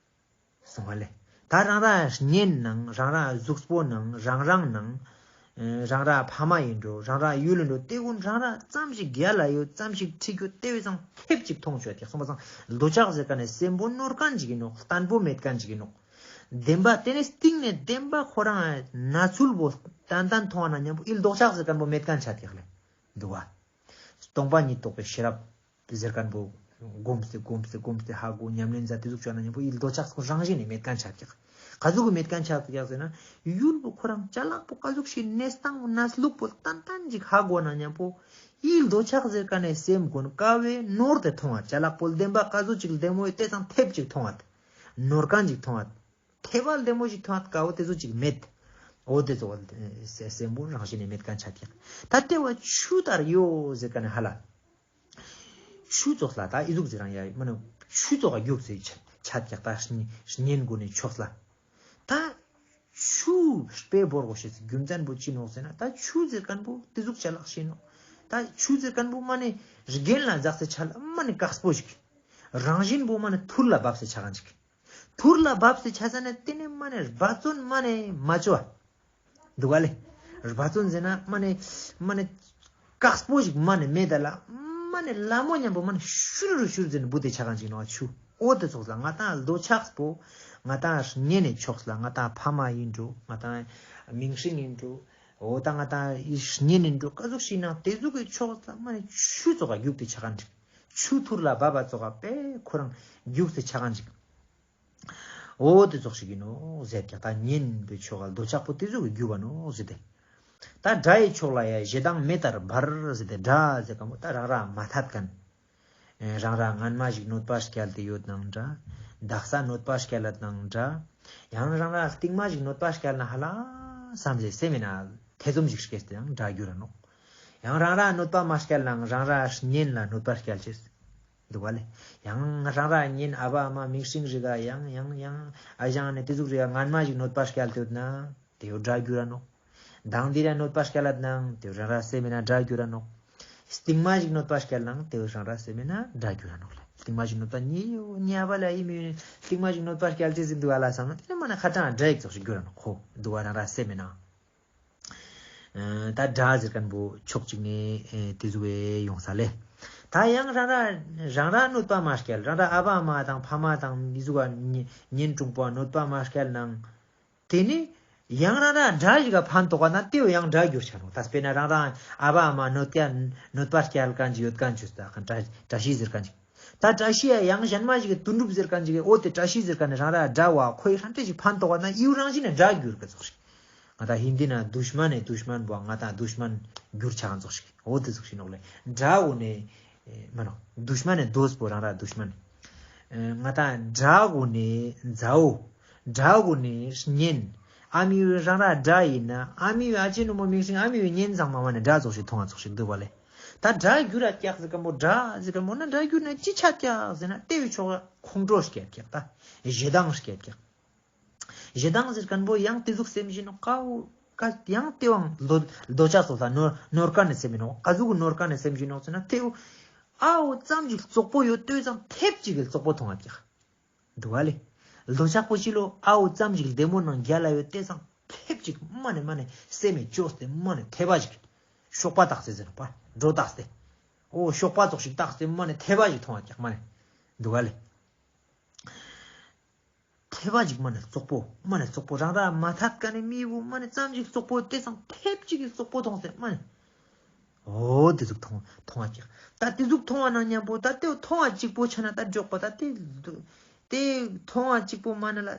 སོང་བ་ལེ། ད་རང་ར་གཉེན་ནང་རང་ར་གཟུགས་པོ་ནང་རང་རང་ནང་། ཨེ་རང་ར་ཕ་མ་ཡིན་འགྲོ་རང་ར་ཡུལ་ཡིན་འགྲོ་དེ་ཀུན་རང་ར་ཙམ་ཞིག་རྒྱལ་ལ་ཡོད་ཙམ་ཞིག་ཁྲིད་རྒྱུ་དེ་བས་སང་ཐེབས་ཅིག་མཐོང་བཅུག་ཀྱག་སོང་པ་སང་འདོད་ཆགས་ཟེར་མཁན་ནི་སེམས་པོ་ནོར་མཁན་ཅིག་ཡིན་ནོག་བརྟན་པོ་མེད་མཁན་ཅིག་ཡིན་ནོག་བདེན་པ་དེ་ནས་སྟེང་ནས་བདེན་པ་ཁོ་རང་གནས་ཚུལ་པོ་ཏན་ཏན་མཐོང་བ་ན་མཉམ་པོ་ཨི་འདོད་ཆགས་ཟེར་མཁན་པོ་མེད་མཁན་ཆ་ཀྱག་ལེ། འདུག་བ། སྟོང་པ་ཉིད་རྟོགས་པའི་ཤེས་རབ་ཟེར་མཁན་པོ་སྒོམ་སྟེ་སྒོམ་སྟེ་སྒོམ་སྟེ་ཧ་གོ་ཉམས་ལེན་མཛད་དེ་ཟུག་བྱས་ན་མཉམ་པོ་ཨི་འདོད་ཆགས་སྐུ་རང་བཞིན་ནས་མེད་མཁན་ཆ་ཀྱག་ག་ཟུག་གི་མེད་མཁན་ཆ་ཀྱག་ཟེར་ན། ཡུལ་པོ་ཁོ་རང་ཅ་ལག་པོ་ག་ཟུག་ཞིག་གནས་སྟངས་གནས་ལུགས་པོ་ཏན་ཏན་ཅིག་ཧ་གོ་ན་མཉམ་པོ་ཨི་འདོད་ཆགས་ཟེར་མཁན་ནི་སེམས་ཀུན་ཀ་བོའི་ནོར་ཏེ་མཐོང་བ། ཅ་ལག་པོ་བདེན་པ་ག་ཟུག་ཅིག་བདེ་མོ་ཡོད་དེ་ཙང་ཐེབས་ཅིག་མཐོང་བ། ནོར་མཁན་ཅིག་མཐོང་བ། ཐེབས་པ་ལྡེ་མོ་ཞིག་མཐོང་བ་ཀ་བོ་དེ་ཚོ་ཅིག་མེད། འོ་དེ་ཚོ་སེམས་པོ་རང་བཞིན་ནས་མེད་མཁན་ཆ་ཀྱག་ད་ལྟོས་ཆུ་ལྟར་གཡོ་ཟེར་མཁན་ནི་ཧ་ལ། ཆུ་ཙོགས་ལ་ད་ཨི་ཟུག་ཟེར་རང་ཡ་མ་ནི་ཆུ་ཙོགས་ལ་རྒྱུགས་སེ་ཆ་ཆ་ཀྱག་ད་གཉེན་གུན་ནི་ཕྱོགས་ལ། ད་ཆུ་དཔེ་བོར་གོ་ཤེས་སི་རྒྱུ་མཚན་པོ་ཅི་ནོག་ཟེར་ན། ད་ཆུ་ཟེར་ཁན་པོ་ཏེ་ཟུག་ཅ་ལག་ཞིག་ནོག། ད་ཆུ་ཟེར་ཁན་པོ་མ་ནེ་རྒྱན་ལ་འཛགས་སེ་ཆ་ལ་མ་ནེ་དཀགས་པོ་ཞིག། རང་བཞིན་པོ་མ་ནེ་ཐུར་ལ་བབས་སེ་ཆ་ཁན་ཞིག། ཐུར་ལ་བབས་སེ་ཆ་ས་ན་ཏེ་ནེ་མ་ནེ་རྦ་བཙོན་མ་ནེ་མ་ཅོ་འ། འདུག་ག་ལེ། རྦ་བཙོན་ཟེར་ན་མ་ནེ་མ་ནེ་དཀགས་པོ་ཞིག་མ་ནེ་མེད་ད་ལ། མ་ནེ་ལ་མོ་ཉམ་པོ་མ་ནེ་ཤུར་ཤུར་ཟེར་ན་བུད་དེ་ཆ་ཁན་ཞིག་ནོག་ཆུ། འོ་ཏེ་ཙོགས་ལ་ང་ཏང་ལྡོག་ཕྱག་པོ་ང་ཏང་གཉེན་ནི་ཕྱོགས་ལ་ང་ཏང་ཕ་མ་ཨིན་འགྲོ། ང་ཏང་མིང་སྲིང་ཨིན་འགྲོ། འོ་ད་ང་ཏང་གཉེན་ཨིན་འགྲོ། ཀ་ཟུག་ཞིག་ནང་ཏེ་ཟུག་གི་ཕྱོགས་ལ་མ་ནེ་ཆུ་ཙོགས་ལ་རྒྱུགས་ཏེ་ཆ་ཁན་ཞིག། ཆུ་ཐུར་ལ་བབས་པ་ཙོགས་པེ་ཁོ་རང་རྒྱུགས་ཏེ་ཆ་ཁན་ཞིག། འོ་ཏེ་ཙོགས་ཞིག་ཨིན་ནོག་ཟེར་ཀྱག། ད་གཉེན་པོའི་ཕྱོགས་ལ་ལྡོག་ཕྱག་པོ་ཏེ་ཟུག་གི་རྒྱུག་པ་ནོག་ཟེར་ཏེ། ད་དགྲ་ཡི་ཕྱོགས་ལ་ཡ་ཞེ་སྡང་མེ་ལྟར་འབར་ཟེར་ཏེ། དགྲ་ཟེར་ཁན་པོ་ད་རང་རང་མ་ཐད་ཁན། ཨེ་རང་རང་སྔན་མ་ཞིག་གནོད་པ་བསྐྱལ་ཏེ་ཡོད་ནའང་འདྲ། དག་ས་གནོད་པ་བསྐྱལ་ལ་ནའང་འདྲ། ཡང་རང་རང་རྟིང་མ་ཞིག་གནོད་པ་བསྐྱལ་ན་ཧ་ལ་བསམ་སེ་སེམས་མེད་ན་ཐེ་ཚོམ་ཞིག་སྐྱེས་ཏེ་ཡང་དགྲ་གྱུར་ར་ནོག། ཡང་རང་རང་གནོད་པ་མ་བསྐྱལ་ནའང་རང་རང་གཉེན་ལ་གནོད་པ་བསྐྱལ་ཅེས། འདུག་ག་ལེ། ཡང་རང་རང་གཉེན་ཨ་བ་ཨ་མ་མིང་སྲིང་རིགས་ཡང་ཡང་ཡང་ཨ་ཞང་ནེ་ཏེ་ཟུག་རིགས་སྔན་མ་ཞིག་གནོད་པ་བསྐྱལ་ཏེ་ཡོད་ན་ཏེ་བོ་དགྲ་གྱུར་ར་ནོག། མདང་དེ་ར་གནོད་པ་བསྐྱལ་ལ་ནའང་ཏེ་བོ་རང་རང་སེམས་མེད་ན་དགྲ་གྱུར་ར་ནོག། རྟིང་མ་ཞིག་གནོད་པ་བསྐྱལ་ནའང་ཏེ་བོ་རང་རང་སེམས་མེད་ན་དགྲ་གྱུར་ར་ནོག་ལེ། རྟིང་མ་ཞིག་གནོད་པ་ཉེ་ཡོད་ཉེ་ཨ་བ་ལ་ཨི་མི་ཡོད་ནི་རྟིང་མ་ཞིག་གནོད་པ་བསྐྱལ་ཅེས་ཟིན་འདུག་ཨ་ལ་བསམ་ན་ཏེ་ནེ་མ་ནེ་ཁ་གྲངས་དགྲ་ཡིག་ཙོགས་ཤིག་གྱུར་ར་ནོག་ཁོ། འདུག་ག་རང་རང་སེམས་མེད་ན། ཨ་ད་དགྲ་ཟེར་ཁན་པོ་ཕྱོགས་གཅིག་ནེ་ཨེ་ཏེ་ཟུག་པེ་ཡོང་ས་ལེ། ད་ཡང་རང་རང་རང་རང་གནོད་པ་མ་བསྐྱལ། རང་རང་ཨ་བ་ཨ་མ་དང་ཕ་མ་དང་མི་ཟུག་ག་གཉེན་དྲུང་པོ་གནོད་པ་མ་བསྐྱལ་ནའང་ཏེ་ནེ་ཡང་རང་རང་དགྲ་ཞིག་ག་ཕན་ཐོགས་པ་ན་ཏེ་བོ་ཡང་དགྲ་གྱུར་ཆ་ནོག། ད་དཔེར་ན་རང་རང་ཨ་བ་ཨ་མ་གནོད་སྐྱལ་གནོད་པ་བསྐྱལ་ཁན་ཞིག་ཡོད་ཁན་ཅོས་ད་ཁན་བཀྲ་བཀྲ་ཤིས་ཟེར་ཁན་ཞིག། ད་བཀྲ་ཤིས་ཡ་ཡང་གཞན་མ་ཞིག་གི་དོན་གྲུབ་ཟེར་ཁན་ཞིག་གི་འོ་ཏེ་བཀྲ་ཤིས་ཟེར་ཁན་ནི་རང་ར་དགྲ་བོ་ཁོའི་ཧྲན་ཏེ་ཞིག་ཕན་ཐོགས་པ་ན་ཡིའུ་རང་བཞིན་ནི་དགྲ་གྱུར་གི་ཙོགས་ཤིག། ང་ད་ཧིན་དི་ན་དུཤ་མན་ནི་དུཤ་མན་བོ་ང་ད་དུཤ་མན་གྱུར་ཆ་ཁན་ཙོགས་ཤིག། འོ་ཏེ་ཙོགས་ཤིག་ནོག་ལེ། དགྲ་བོ་ནི་མ་ནོག། དུཤ་མན་ནི་དོས་པོ་རང་ར་དུཤ་མན། ང་ད་དགྲ་བོ་ནི་མཛའ་བོ། དགྲ་བོ་ནི་གཉེན། ཨ་མི་བོ་རང་ར་དགྲ་ཨིན་ན་ཨ་མི་བོ་ཨ་ཅེ་ནུ་མོ་མིང་སྲིང་ཨ་མི་བོ་གཉེན་ཚང་མ་མ་ནེ་དགྲ་ཙོགས་ཤིག་མཐོང་བ་ཙོགས་ཤིག་འདུག་པ་ལེ། ད་དགྲ་གྱུར་ར་ཀྱག་ཟེར་ཁན་པོ་དགྲ་ཟེར་ཁན་པོ་ན་དགྲ་གྱུར་ན་ཅི་ཆ་ཀྱག་ཟེར་ན་ཏེ་བོའི་ཕྱོགས་ལ་ཁོང་ཁྲོ་སྐྱེད་ཀྱག་ད་ཞེ་སྡང་སྐྱེད་ཀྱག། ཞེ་སྡང་ཟེར་ཁན་པོ་ཡང་ཏེ་ཟུག་སེམས་བཞིན་ནོག་ཀ་བོ་ཀ་ཡང་ཏེ་བོའང་ལྡོ་ལྡོ་ཆགས་སོགས་ལ་ནོར་ནོར་ཀ་ནེ་སེམས་བཞིན་ནོག། ཀ་ཟུག་གི་ནོར་ཀ་ནེ་སེམས་བཞིན་ནོག་ཟེར་ན་ཏེ་བོ་ཨ་བོ་ཙམ་ཞིག་བཙོག་པོ་ཡོད་ཏེ་ཙམ་ཐེབས་ཅིག་གི་བཙོག་པོ་མཐོང་བ་ཀྱག། འདུག་ག་ལེ། ལྡོག་ཕྱག་པོ་ཅི་ལོ་ཨ་བོ་ཙམ་ཞིག་ལྡེ་མོ་ནང་རྒྱལ་ལ་ཡོད་ཏེ་ཙམ་ཐེབས་ཅིག་མ་ནེ་མ་ནེ་སེམས་མེད་ཅོས་ཏེ་མ་ནེ་ཐེབས་པ་ཞིག། གཤོག་པ་བཏགས་ཏེ་ཟེར་ནོག་པ་སྒྲོ་བཏགས་ཏེ། འོ་གཤོག་པ་ཙོགས་ཤིག་བཏགས་ཏེ་མ་ནེ་ཐེབས་པ་ཞིག་མཐོང་བ་ཀྱག་མ་ནེ། འདུག་ག་ལེ། ཐེབས་པ་ཞིག་མ་ནེ་བཙོག་པོ་མ་ནེ་བཙོག་པོ་རང་ར་མ་ཐད་ཀ་ནེ་མི་བོ་མ་ནེ་ཙམ་ཞིག་བཙོག་པོ་ཏེ་ཙམ་ཐེབས་ཅིག་གི་བཙོག་པོ་མཐོང་སྟེ་མ་ནེ། འོ་ཏེ་ཟུག་མཐོང་མཐོང་བ་ཀྱག། ད་ཏེ་ཟུག་མཐོང་བ་ན་ཉམ་པོ་ད་ཏེ་མཐོང་བ་ཅིག་པོ་ཆ་ན་ད་འཇོག་པ་ད་ཏེ་ཏེ་མཐོང་བ་ཅིག་པོ་མ་ནེ་ལ་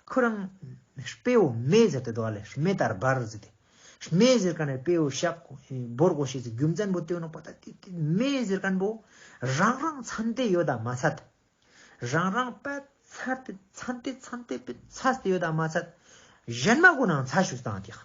ཁོ་རང་དཔེ་བོ་མེ་ཟེར་ཏེ་འདུག་ག་ལེ། མེ་ལྟར་འབར་ཟེར་ཏེ། མེ་ཟེར་ཁན་ནི་དཔེ་བོ་ཤག་བོར་གོ་ཤེས་སི་རྒྱུ་མཚན་པོ་ཏེ་ནོག་པ་ད་ཏེ་ཏེ་མེ་ཟེར་ཁན་པོ་རང་རང་ཚན་ཏེ་ཡོད་ད་མ་ཚད། རང་རང་པད་ཚར་ཏེ་ཚན་ཏེ་ཚན་ཏེ་པད་ཚར་ཏེ་ཡོད་ད་མ་ཚད། གཞན་མ་གུན་ནང་ཚ་ཤུགས་བཏང་ཀྱག།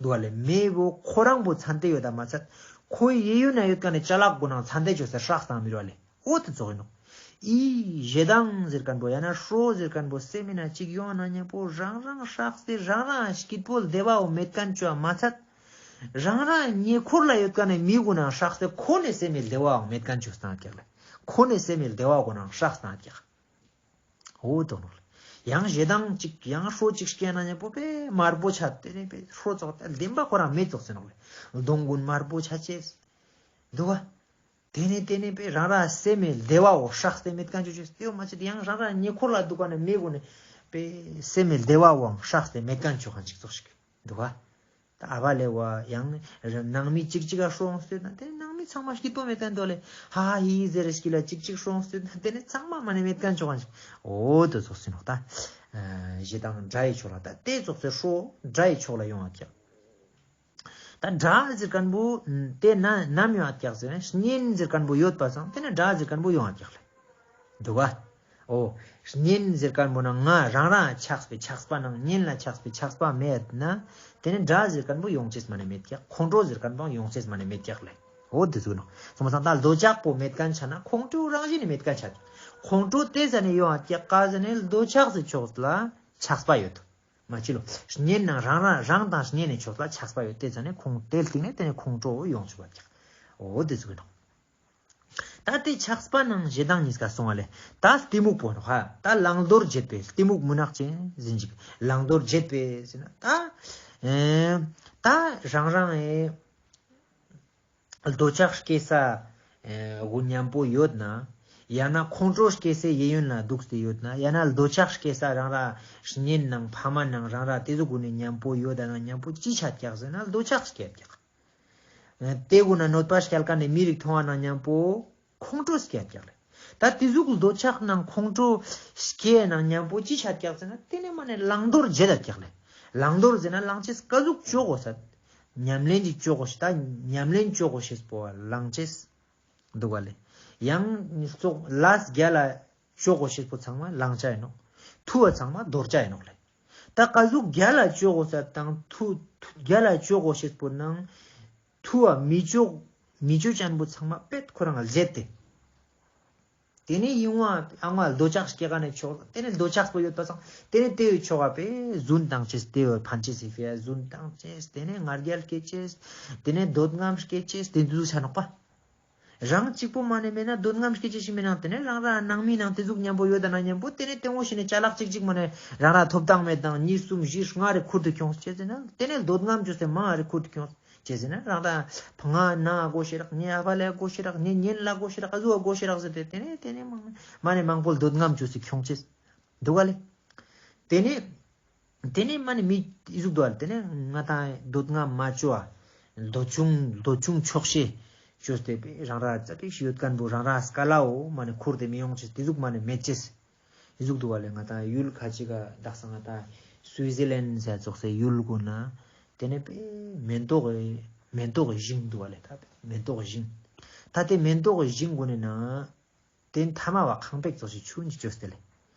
འདུག་ག་ལེ། མེ་བོ་ཁོ་རང་པོ་ཚན་ཏེ་ཡོད་ད་མ་ཚད། ཁོའི་གཡས་གཡོན་ན་ཡོད་ཁན་ནི་ཅ་ལག་གུན་ནང་ཚན་ཏེ་ཅོས་ཏེ་སྲེགས་བཏང་མི་རུག་ག་ལེ། འོ་ཏེ་ཙོགས་ཨིན་ནོག། ཨི་ཞེ་སྡང་ཟེར་ཁན་པོ་ཡང་ན་ཧྲོ་ཟེར་ཁན་པོ་སེམས་མེད་ན་ཅིག་ཡོང་ན་ཉམ་པོ་རང་རང་སྲེགས་ཏེ་རང་རང་སྐྱིད་པོ་བདེ་བ་བོ་མེད་ཁན་ཅོ་བ་མ་ཚད། རང་རང་ཉེ་འཁོར་ལ་ཡོད་ཁན་ནི་མི་གུན་ནང་སྲེགས་ཏེ་ཁོ་ནི་སེམས་མེད་བདེ་བ་བོ་མེད་ཁན་ཅོས་བཏང་ཀྱག་ལེ། ཁོ་ནི་སེམས་མེད་བདེ་བ་གུན་ནང་སྲེགས་བཏང་ཀྱག། འོ་ཏེ་ནོག་ལེ། ཡང་ཞེ་སྡང་ཅིག་ཡང་ཧྲོ་ཅིག་སྐྱེ་ན་ཉམ་པོ་པེ་དམར་པོ་ཆ་ཏེ་ནེ་པེ་ཧྲོ་ཙོགས་ཏེ་བདེན་པ་ཁོ་རང་མེད་ཙོགས་ཟེར་ནོག་ལེ། གདོང་གུན་དམར་པོ་ཆ་ཅེས། འདུག་ག། ཏེ་ནེ་ཏེ་ནེ་པེ་རང་རང་སེམས་མེད་བདེ་བ་བོ་སྲེགས་ཏེ་མེད་ཁན་ཅོ་ཅེས་ཏེ་བོ་མ་ཚད་ཡང་རང་རང་ཉེ་འཁོར་ལ་འདུག་ག་ནི་མི་གུན་ནི་པེ་སེམས་མེད་བདེ་བ་བོའང་སྲེགས་ཏེ་མེད་ཁན་ཅོ་ཁན་ཅིག་ཙོགས་ཤིག་འདུག་ག། ད་ཨ་བ་ལེ་བ་ཡང་ནང་མི་ཅིག་ཅིག་ག་ཧྲོ་ཡོང་སྟེ་ན་ཏེ་ནང་མི་ཚང་མ་སྐྱིད་པོ་མེད་ཁན་འདུག་ལེ། ཧ་ཧ་ཧི་ཧི་ཟེར་རེ་སྐྱིད་ལ་ཅིག་ཅིག་ཧྲོ་ཡོང་སྟེ་ན་ཏེ་ནེ་ཚང་མ་མ་ནེ་མེད་ཁན་ཅོ་ཁན་ཅིག། འོ་ཏེ་ཙོགས་ཨིན་ནོག་ད། ཞེ་སྡང་དགྲ་ཡི་ཕྱོགས་ལ་ད་ཏེ་ཙོགས་སེ་ཧྲོ་དགྲ་ཡི་ཕྱོགས་ལ་ཡོང་བ་ཀྱག། ད་དགྲ་ཟེར་ཁན་པོ་ཏེ་ན་ནམ་ཡོང་བ་ཀྱག་ཟེར་ན་གཉེན་ཟེར་ཁན་པོ་ཡོད་པ་སང་ཏེ་ནེ་དགྲ་ཟེར་ཁན་པོ་ཡོང་བ་ཀྱག་ལེ། འདུག་ག། འོ། གཉེན་ཟེར་ཁན་པོ་ན་ང་རང་རང་ཆགས་པའི་ཆགས་པ་ནང་གཉེན་ལ་ཆགས་པའི་ཆགས་པ་མེད་ན་ཏེ་ནེ་དགྲ་ཟེར་ཁན་པོ་ཡོང་ཅེས་མ་ནེ་མེད་ཀྱག། ཁོང་ཁྲོ་ཟེར་ཁན་པོ་ཡོང་ཅེས་མ་ནེ་མེད་ཀྱག་ལེ། འོ་དེ་ཟུག་ནོག། སོང་པ་སང་ད་འདོད་ཆགས་པོ་མེད་མཁན་ཆ་ན་ཁོང་ཁྲོ་རང་བཞིན་ནི་མེད་མཁན་ཆ། ཁོང་ཁྲོ་དེ་ཟ་ནེ་ཡོང་ང་ཀྱག་ག་ཟ་ནེ་འདོད་ཆགས་སི་ཕྱོགས་ལ་ཆགས་པ་ཡོད། མ་ཅི་ལོ། གཉེན་ནང་རང་རང་རང་དང་གཉེན་ནི་ཕྱོགས་ལ་ཆགས་པ་ཡོད། དེ་ཟ་ནེ་ཁོང་དེ་སྟིང་ནེ་དེ་ནེ་ཁོང་ཁྲོ་ཡོང་ཆུག་པ་ཀྱག། འོ་དེ་ཟུག་ནོག། ད་དེ་ཆགས་པ་ནང་ཞེ་སྡང་གཉིས་ཀ་སོང་བ་ལེ། ད་གཏི་མུག་པོ་ནོག་ཧ། ད་བླང་དོར་བརྗེད་པའི་གཏི་མུག་མུན་ནག་ཅན་ཟིན་ཅིག། བླང་དོར་བརྗེད་པའི་ཟེར་ན་ད་ཨེ་ད་རང་རང་ཨེ་འདོད་ཆགས་སྐྱེ་ས་ཨེ་གུན་མཉམ་པོ་ཡོད་ན། ཡང་ན་ཁོང་ཁྲོ་སྐྱེ་སའི་གཡས་གཡོན་ལ་འདུག་སྟེ་ཡོད་ན། ཡང་ན་འདོད་ཆགས་སྐྱེ་ས་རང་ར་གཉེན་ནང་ཕ་མ་ནང་རང་ར་དེ་ཟུག་གུན་ནི་མཉམ་པོ་ཡོད་ན་མཉམ་པོ་ཅི་ཆ་ཀྱག་ཟེར་ན་འདོད་ཆགས་སྐྱེ་ཀྱག། དེ་གུན་ན་གནོད་པ་སྐྱལ་མཁན་ནི་མི་རིགས་མཐོང་བ་ན་མཉམ་པོ་ཁོང་ཁྲོ་སྐྱེ་ཀྱག་ལེ། ད་དེ་ཟུག་འདོད་ཆགས་ནང་ཁོང་ཁྲོ་སྐྱེ་ནང་མཉམ་པོ་ཅི་ཆ་ཀྱག་ཟེར་ན་དེ་ནེ་མ་ནེ་བླང་དོར་བརྗེད་ད་ཀྱག་ལེ། བླང་དོར་ཟེར་ན་བླང་ཅེས་ཀ་ཟུག་ཅོ་གོས་ས། ཉམས་ལེན་ཅིག་ཅོ་གོས་ཤེས། ད་ཉམས་ལེན་ཅོ་གོས་ཤེས་པོ་བླང་ཅེས་འདུག་ག་ལེ། ཡང་ཙོགས་ལས་རྒྱལ་ལ་ཅོ་གོས་ཤེས་པོ་ཚང་མ་བླང་ཅ་ཡིན་ནོག། ཐུ་བ་ཚང་མ་དོར་ཅ་ཡིན་ནོག་ལེ། ད་ཀ་ཟུག་རྒྱལ་ལ་ཅོ་གོས་ས་དང་ཐུ་རྒྱལ་ལ་ཅོ་གོས་ཤེས་པོ་ནང་ཐུ་བ་མི་ཅོ་མི་ཅོ་ཅན་པོ་ཚང་མ་པེད་ཁོ་རང་ལ་བརྗེད་དེ། དེ་ནེ་ཡིན་བ་ཨང་བ་འདོད་ཆགས་སྐྱེ་ག་ནེ་ཆོག། དེ་ནེ་འདོད་ཆགས་པོ་ཡོད་པ་སང་དེ་ནེ་དེ་བའི་ཆོག་པ་པེ་རྫུན་བཏང་ཅེས། དེ་བའི་ཕན་ཅེས་སི་ཕི་ཡ་རྫུན་བཏང་ཅེས། དེ་ནེ་ང་རྒྱལ་སྐྱེ་ཅེས། དེ་ནེ་འདོད་རྔམ་སྐྱེ་ཅེས། དེ་འདུག་ཆ་ནོག་པ། རང་གཅིག་པོ་མ་ནེ་མེད་ན་འདོད་རྔམ་སྐྱེ་ཅེས་ཤིག་མེད་ན་དེ་ནེ་རང་ར་ནང་མི་ནང་དེ་ཟུག་མཉམ་པོ་ཡོད་ད་ན་མཉམ་པོ་དེ་ནེ་དེ་ངོ་ཤེས་ནེ་ཅ་ལག་གཅིག་གཅིག་མ་ནེ་རང་ར་ཐོབ་ཐང་མེད་དང་གཉིས་གསུམ་བཞི་ལྔ་རེ་ཁུར་དུ་ཁྱོངས་ཅེས་ཟེར་ན་དེ་ནེ་འདོད་རྔམ་ཅོས་ཏེ་མང་རེ་ཁུར་དུ་ཁྱོངས་ཅེས་ཟེར་ན་རང་ར་ཕ་ང་ན་དགོས་ཤེས་རག། ངའི་ཨ་ཕ་ལ་དགོས་ཤེས་རག། ངའི་གཉེན་ལ་དགོས་ཤེས་རག། ཨ་ཟུག་དགོས་ཤེས་རག་ཟེར་ཏེ་དེ་ནེ་དེ་ནེ་མ་ནེ་མང་པོ་འདོད་རྔམ་ཅོས་ཏེ་ཁྱོངས་ཅེས་འདུག་ག་ལེ། དེ་ནེ། དེ་ནེ་མ་ནེ་མི་ཨི་ཟུག་འདུག་ཨ། དེ་ནེ་ང་དང་འདོད་རྔམ་མ་ཅོ་ཨ། འདོད་ཆུང་འདོད་ཆུང་ཆོག་ཤེས་ཅོས་ཏེ་པེ་རང་ར་ཙ་པིག་ཤིག་ཡོད་མཁན་པོ་རང་ར་སྐ་ལའོ་མ་ནེ་ཁུར་ཏེ་མི་ཡོང་ཅེས་དེ་ཟུག་མ་ནེ་མེད་ཅེས་ཨི་ཟུག་འདུག་ཨ་ལེ། ང་དང་ཡུལ་ཁ་ཅིག་ག་དག་ས་ང་དང་སུའི་ཛི་ལན་ཟེར་ཙོགས་སེ་ཡུལ་གུན་ན་དེ་ནེ་པེ་མེན་ཏོག་གི་མེན་ཏོག་གི་ཞིང་འདུག་ཨ་ལེ། ད་པེ་མེན་ཏོག་གི་ཞིང་། ད་དེ་མེན་ཏོག་གི་ཞིང་གུན་ནི་ན། དེ་ཐ་མ་བ་ཁང་པེག་ཙོགས་ཤིག་ཆུན་ཅིག་ཅོས་ཏེ་ལེ།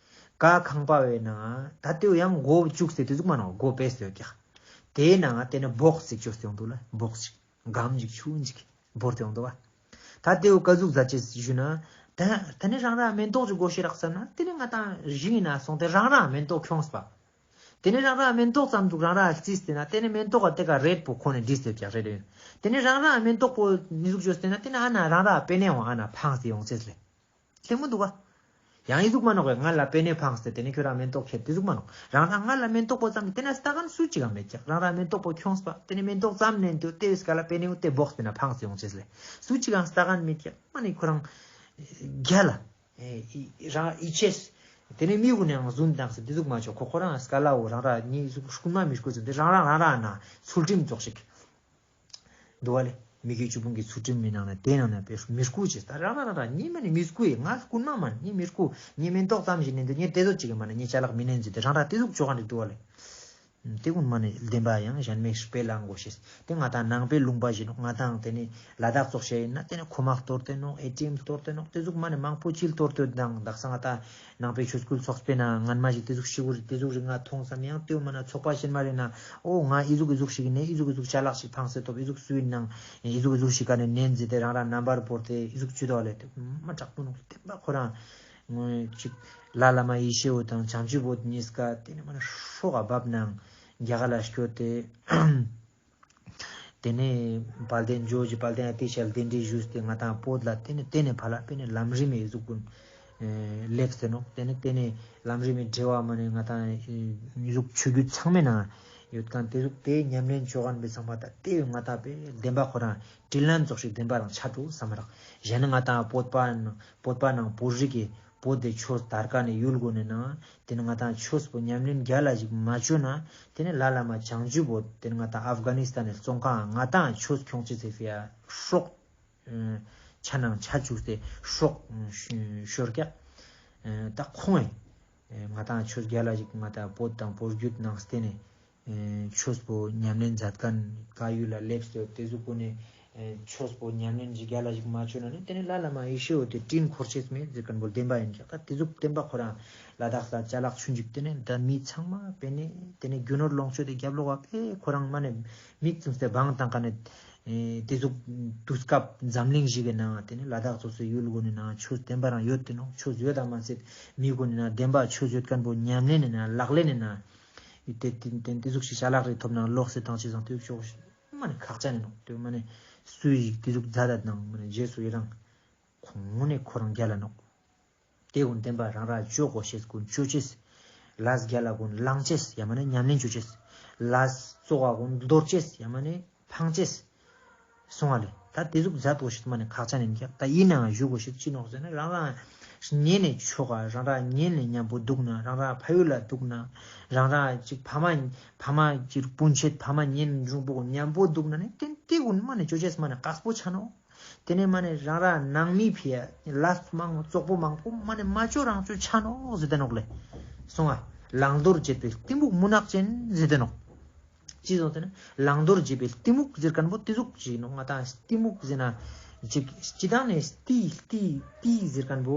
ཀ་ཁང་པ་བའི་ནང་ད་དེ་ཡང་སྒོ་བཅུག་སྟེ་དེ་ཟུག་མ་ནོག། སྒོ་ཕེས་ཏེ་ཡོད་ཀྱག། དེའི་ནང་དེ་ནེ་སྦོག་ཅིག་ཅོས་ཏེ་ཡོང་འདུག་ལེ། སྦོག་ཅིག་སྒམ་ཅིག་ཆུན་ཅིག་བོར་ཏེ་ཡོང་འདུག་བ། ད་དེ་བོ་ཀ་ཟུག་ཟ་ཅེས་ཞུ་ན། ད་དེ་ནེ་རང་ར་མེན་ཏོག་ཅིག་དགོས་ཤེས་རག་བསམ་ན་དེ་ནེ་ང་དང་ཞིང་ངི་ནང་སོང་སྟེ་རང་ར་མེན་ཏོག་ཁྱོངས་པ། དེ་ནེ་རང་ར་མེན་ཏོག་ཙམ་ཟུག་རང་ར་རྩིས་ཏེ་ན་དེ་ནེ་མེན་ཏོག་ག་དེ་ཀ་རེད་པོ་ཁོ་ནེ་བྲིས་ཏེ་ཀྱག་རེད་ཡོད། དེ་ནེ་རང་ར་མེན་ཏོག་པོ་ནི་ཟུག་ཅོས་ཏེ་ན་དེ་ནེ་ཨ་ན་རང་ར་པེ་ནེ་འོང་ཨ་ན་ཕངས་ཏེ་ཡོང་ཅེས་ལེ། ལེ་མོ་འདུག་ག། ཡང་ཨི་ཟུག་མ་ནོག་གི། ང་ལ་པེ་ནེ་ཕངས་ཏེ་དེ་ནེ་ཁྱོད་ར་མེན་ཏོག་ཁྱེར་དེ་ཟུག་མ་ནོག། རང་ར་ང་ལ་མེན་ཏོག་པོ་ཙམ་གྱི་དེ་ནེ་སྟ་གན་སུ་ཅིག་ག་མེད་ཀྱག། རང་ར་མེན་ཏོག་པོ་ཁྱོངས་པ་དེ་ནེ་མེན་ཏོག་ཙམ་ནེན་དུ་དེ་བས་ཀ་ལ་པེ་ནེ་འུ་དེ་སྦོག་སྟེ་ན་ཕངས་ཏེ་ཡོང་ཅེས་ལེ། སུ་ཅིག་ག་སྟ་གན་མེད་ཀྱག། མ་ནེ་ཁོ་རང་རྒྱལ་ལ། ཨེ་ཨི་རང་ཡིད་ཆེས། དེ་ནེ་མི་གུན་ནེ་ཡང་རྫུན་བཏང་སྟེ་དེ་ཟུག་མ་ཅོ། ཁོ་ཁོ་རང་སྐ་ལའོ་རང་ར་ནི་ཟུག་རྐུན་མ་མི་རྐུ་ཟེར་ཏེ་རང་ར་རང་ར་ན་ཚུལ་ཁྲིམས་ཙོགས་ཤིག་འདུག་བ་ལེ། མི་དགེ་བཅུ་སྤོང་གི་ཚུལ་ཁྲིམས་མི་ནང་ན་དེ་ནང་ན་པེ་མི་རྐུ་ཅེས། ད་རང་ར་རང་ར་ནི་མ་ནེ་མི་རྐུ་ཡེ། ང་རྐུན་མ་མན། ནི་མི་རྐུ། ནི་མེན་ཏོག་ཙམ་ཞིག་ནེན་དུ་ནི་དེ་ཟུག་ཅིག་གི་མ་ནེ་ནི་ཅ་ལག་མི་ནེན་ཟེར་ཏེ་རང་ར་དེ་ཟུག་ཅོ་ག་ནི་འདུག་བ་ལེ། དེ་གུན་མ་ནེ་བདེན་པ་ཡང་གཞན་མེད་སྤེལ་ལང་དགོས་ཤེས། དེ་ང་དང་ནང་པའི་ལུང་པ་ཞིག་ནོག། ང་དང་དེ་ནེ་ལ་དྭགས་ཙོགས་ཤིག་ཡིན་ན་དེ་ནེ་ཁོ་མག་གཏོར་ཏེ་ནོག། ཨེ་ཊི་ཨེམ་གཏོར་ཏེ་ནོག། དེ་ཟུག་མ་ནེ་མང་པོ་ཅིག་གཏོར་ཏེ་དང་དག་ས་ང་དང་ནང་པའི་ཆོས་སྐུལ་ཚོགས་པའི་ནང་སྔན་མ་ཞིག་དེ་ཟུག་ཤིག་གུ་དེ་ཟུག་རིག་ང་མཐོང་སམ། ཡང་དེ་བོ་མ་ནེ་ཚོགས་པ་གཞན་མ་རེ་ན་ཨོ་ང་ཨི་ཟུག་ཨི་ཟུག་ཞིག་ནེ་ཨི་ཟུག་ཨི་ཟུག་ཅ་ལག་ཞིག་ཕངས་སེ་ཐོབ། ཨི་ཟུག་སུའི་ནང་ཨི་ཟུག་ཨི་ཟུག་ཞིག་ག་ནེ་ནེན་ཟེར་ཏེ་རང་ར་རྣམ་པར་བོར་ཏེ་ཨི་ཟུག་ཅི་འདུག་ལེ། དེ་མ་དྲག་པོ་ནོག། བདེན་པ་ཁོ་རང་ངོ་ཅིག་ལྷ་བླ་མ་ཡེ་ཤེས་འོད་དང་བྱང་ཆུབ་འོད་གཉིས་ཀ་དེ་ནེ་མ་ནེ་སྲོག་ག་བབ་ནང་རྒྱ་གར་ལ་སྐྱོད་དེ། དེ་ནེ་དཔལ་ལྡན་ཇོ་བོ་རྗེ་དཔལ་ལྡན་ཨ་ཏི་ཤ་ལ་གདན་འདྲེན་ཞུས་ཏེ་ང་དང་བོད་ལ་དེ་ནེ་དེ་ནེ་ཕར་ལ་དེ་ནེ་ལམ་རིམ་མི་ཟུག་གུན་ཨེ་ལེབས་ཏེ་ནོག། དེ་ནེ་དེ་ནེ་ལམ་རིམ་མི་འབྲེལ་བ་མ་ནེ་ང་དང་ཨེ་ཟུག་ཆོས་བརྒྱུད་ཚང་མའི་ནང་ཡོད་མཁན་དེ་ཟུག་དེ་ཉམས་ལེན་ཅོ་མཁན་པའི་ཚང་མ་ད་དེ་ང་དང་པེ་བདེན་པ་ཁོ་རང་དྲིན་ལན་ཙོགས་ཤིག་བདེན་པ་རང་ཆ་འགྲོ་བསམ་མ་རག། གཞན་ང་དང་བོད་པ་ནང་བོད་པ་ནང་བོད་རིགས་ཀྱི་བོད་དེ་ཆོས་དར་མཁན་ནི་ཡུལ་གུན་ནི་ནང་དེ་ནེ་ང་དང་ཆོས་པོ་ཉམས་ལེན་རྒྱལ་ལ་ཞིག་མ་ཅོས་ན་དེ་ནེ་ལྷ་བླ་མ་བྱང་ཆུབ་བོ་དེ་ནེ་ང་དང་ཨབ་གྷ་ནི་སི་ཐན་ནེ་བཙོང་མཁན་ང་དང་ཆོས་ཁྱོང་ཅེས་སི་ཕི་ཡ་སྲོག་ཆ་ནང་ཆ་བཅུག་སྟེ་སྲོག་ཤོར་ཀྱག། ད་ཁོང་ངི་ང་དང་ཆོས་རྒྱལ་ལ་ཞིག་ང་དང་བོད་དང་བོད་བརྒྱུད་ནང་བསྟན་ནི་ཆོས་པོ་ཉམས་ལེན་མཛད་མཁན་ག་ཡུལ་ལ་སླེབས་ཏེ་དེ་ཟུག་གུན་ནི་ཆོས་པོ་ཉམས་ལེན་ཞིག་རྒྱལ་ལ་ཞིག་མ་ཅོས་ན་ནི་དེ་ནེ་ལྷ་བླ་མ་ཡེ་ཤེས་འོད་དེ་དྲིན་འཁོར་ཅེས་མེད་ཟེར་མཁན་པོ་བདེན་པ་ཡིན་ཀྱག། ད་དེ་ཟུག་བདེན་པ་ཁོ་རང་ལ་དྭགས་ལ་ཅ་ལག་ཆུན་ཅིག་དེ་ནེ་ད་མི་ཚང་མ་པེ་ནེ་དེ་ནེ་རྒྱུ་ནོར་ལོངས་སྤྱོད་དེ་རྒྱབ་ལོག་པ་པེ་ཁོ་རང་མ་ནེ་མིག་བཙུམས་ཏེ་བང་བཏང་མཁན་ནི་ ཨེ་ཏེ་ཟུག་དུས་སྐབས་འཛམ་གླིང་ཞིག་གི་ནང་ཏེ་ནེ་ལ་དྭགས་ཙོགས་སི་ཡུལ་གུན་ནི་ནང་ཆོས་བདེན་པ་རང་ཡོད་དེ་ནོག། ཆོས་ཡོད་དམ་མ་ཟད་མི་གུན་ནི་ནང་བདེན་པ་ཆོས་ཡོད་ཁན་པོ་ཉམས་ལེན་ནི་ནང་ལག་ལེན་ནི་ནང་ཏེ་ཏེ་ཏེ་ཟུག་ཞིག་ཅ་ལག་རེ་ཐོབ་ནང་ལོག་སེ་ཏང་ཅེས་སང་ཏེ་ཟུག་ཤོག་མ་ནེ་ཁག་ཅན་ནི་ནོག། ཏེ་མ་ནེ་སུ་ཞིག་ཏེ་ཟུག་མཛད་ད་ནང་མ་ནེ་རྗེས་སུ་ཡི་རང་ཁོང་ནེ་ཁོ་རང་རྒྱལ་ལ་ནོག། ཏེ་གུན་བདེན་པ་རང་ར་ཅོ་གོ་ཤེས་གུན་ཅོ་ཅེས། ལས་རྒྱལ་ལ་གུན་བླང་ཅེས་ཡང་མ་ནེ་ཉམས་ལེན་ཅོ་ཅེས། ལས་བཙོག་པ་གུན་དོར་ཅེས་ཡང་མ་ནེ་ཕང་ཅེས། སོང་བ་ལེ། ད་ཏེ་ཟུག་མཛད་གོ་ཤེས་མ་ནེ་ཁག་ཅན་ཨིན་ཀྱག། ད་ཨིན་ནའང་ཞུ་གོ་ཤེས་ཅི་ནོག་ཟེར་ན་རང་རང་ཉན་ནེ་ཆོག་ག། རང་རང་ཉན་ནེ་ཉམ་པོ་དུག་ན། རང་རང་ཕ་ཡུལ་ལ་དུག་ན། རང་རང་ཅིག་ཕ་མ་ཕ་མ་ཅིག་སྤུན་མཆེད་ཕ་མ་གཉེན་དྲུང་པོ་གུན་ཉམ་པོ་དུག་ན་ནི་ཏེ་ཏེ་གུན་མ་ནེ་ཅོ་ཅེས་མ་ནེ་ཁག་པོ་ཆ་ནོག། ཏེ་ནེ་མ་ནེ་རང་རང་ནང་མི་ཕི་ཡ་ལས་མང་བཙོག་པོ་མང་པོ་མ་ནེ་མ་ཅོ་རང་ཅོ་ཆ་ནོག་ཟེར་ཏེ་ནོག་ལེ། སོང་ང་། བླང་དོར་བྱེད་པའི་གཏི་མུག་མུན་ནག་ཅན་ཟེར་ཏེ་ནོག། ཅི་ཟེར་ན་བླང་དོར་བྱེད་པའི་གཏི་མུག་ཟེར་ཁན་པོ་ཏེ་ཟུག་ཅིག་ནོག། ང་དང་གཏི་མུག་ཟེར་ན་ཅིག་སྤྱི་བཏང་ནེ་གཏི་གཏི་གཏི་ཟེར་ཁན་པོ་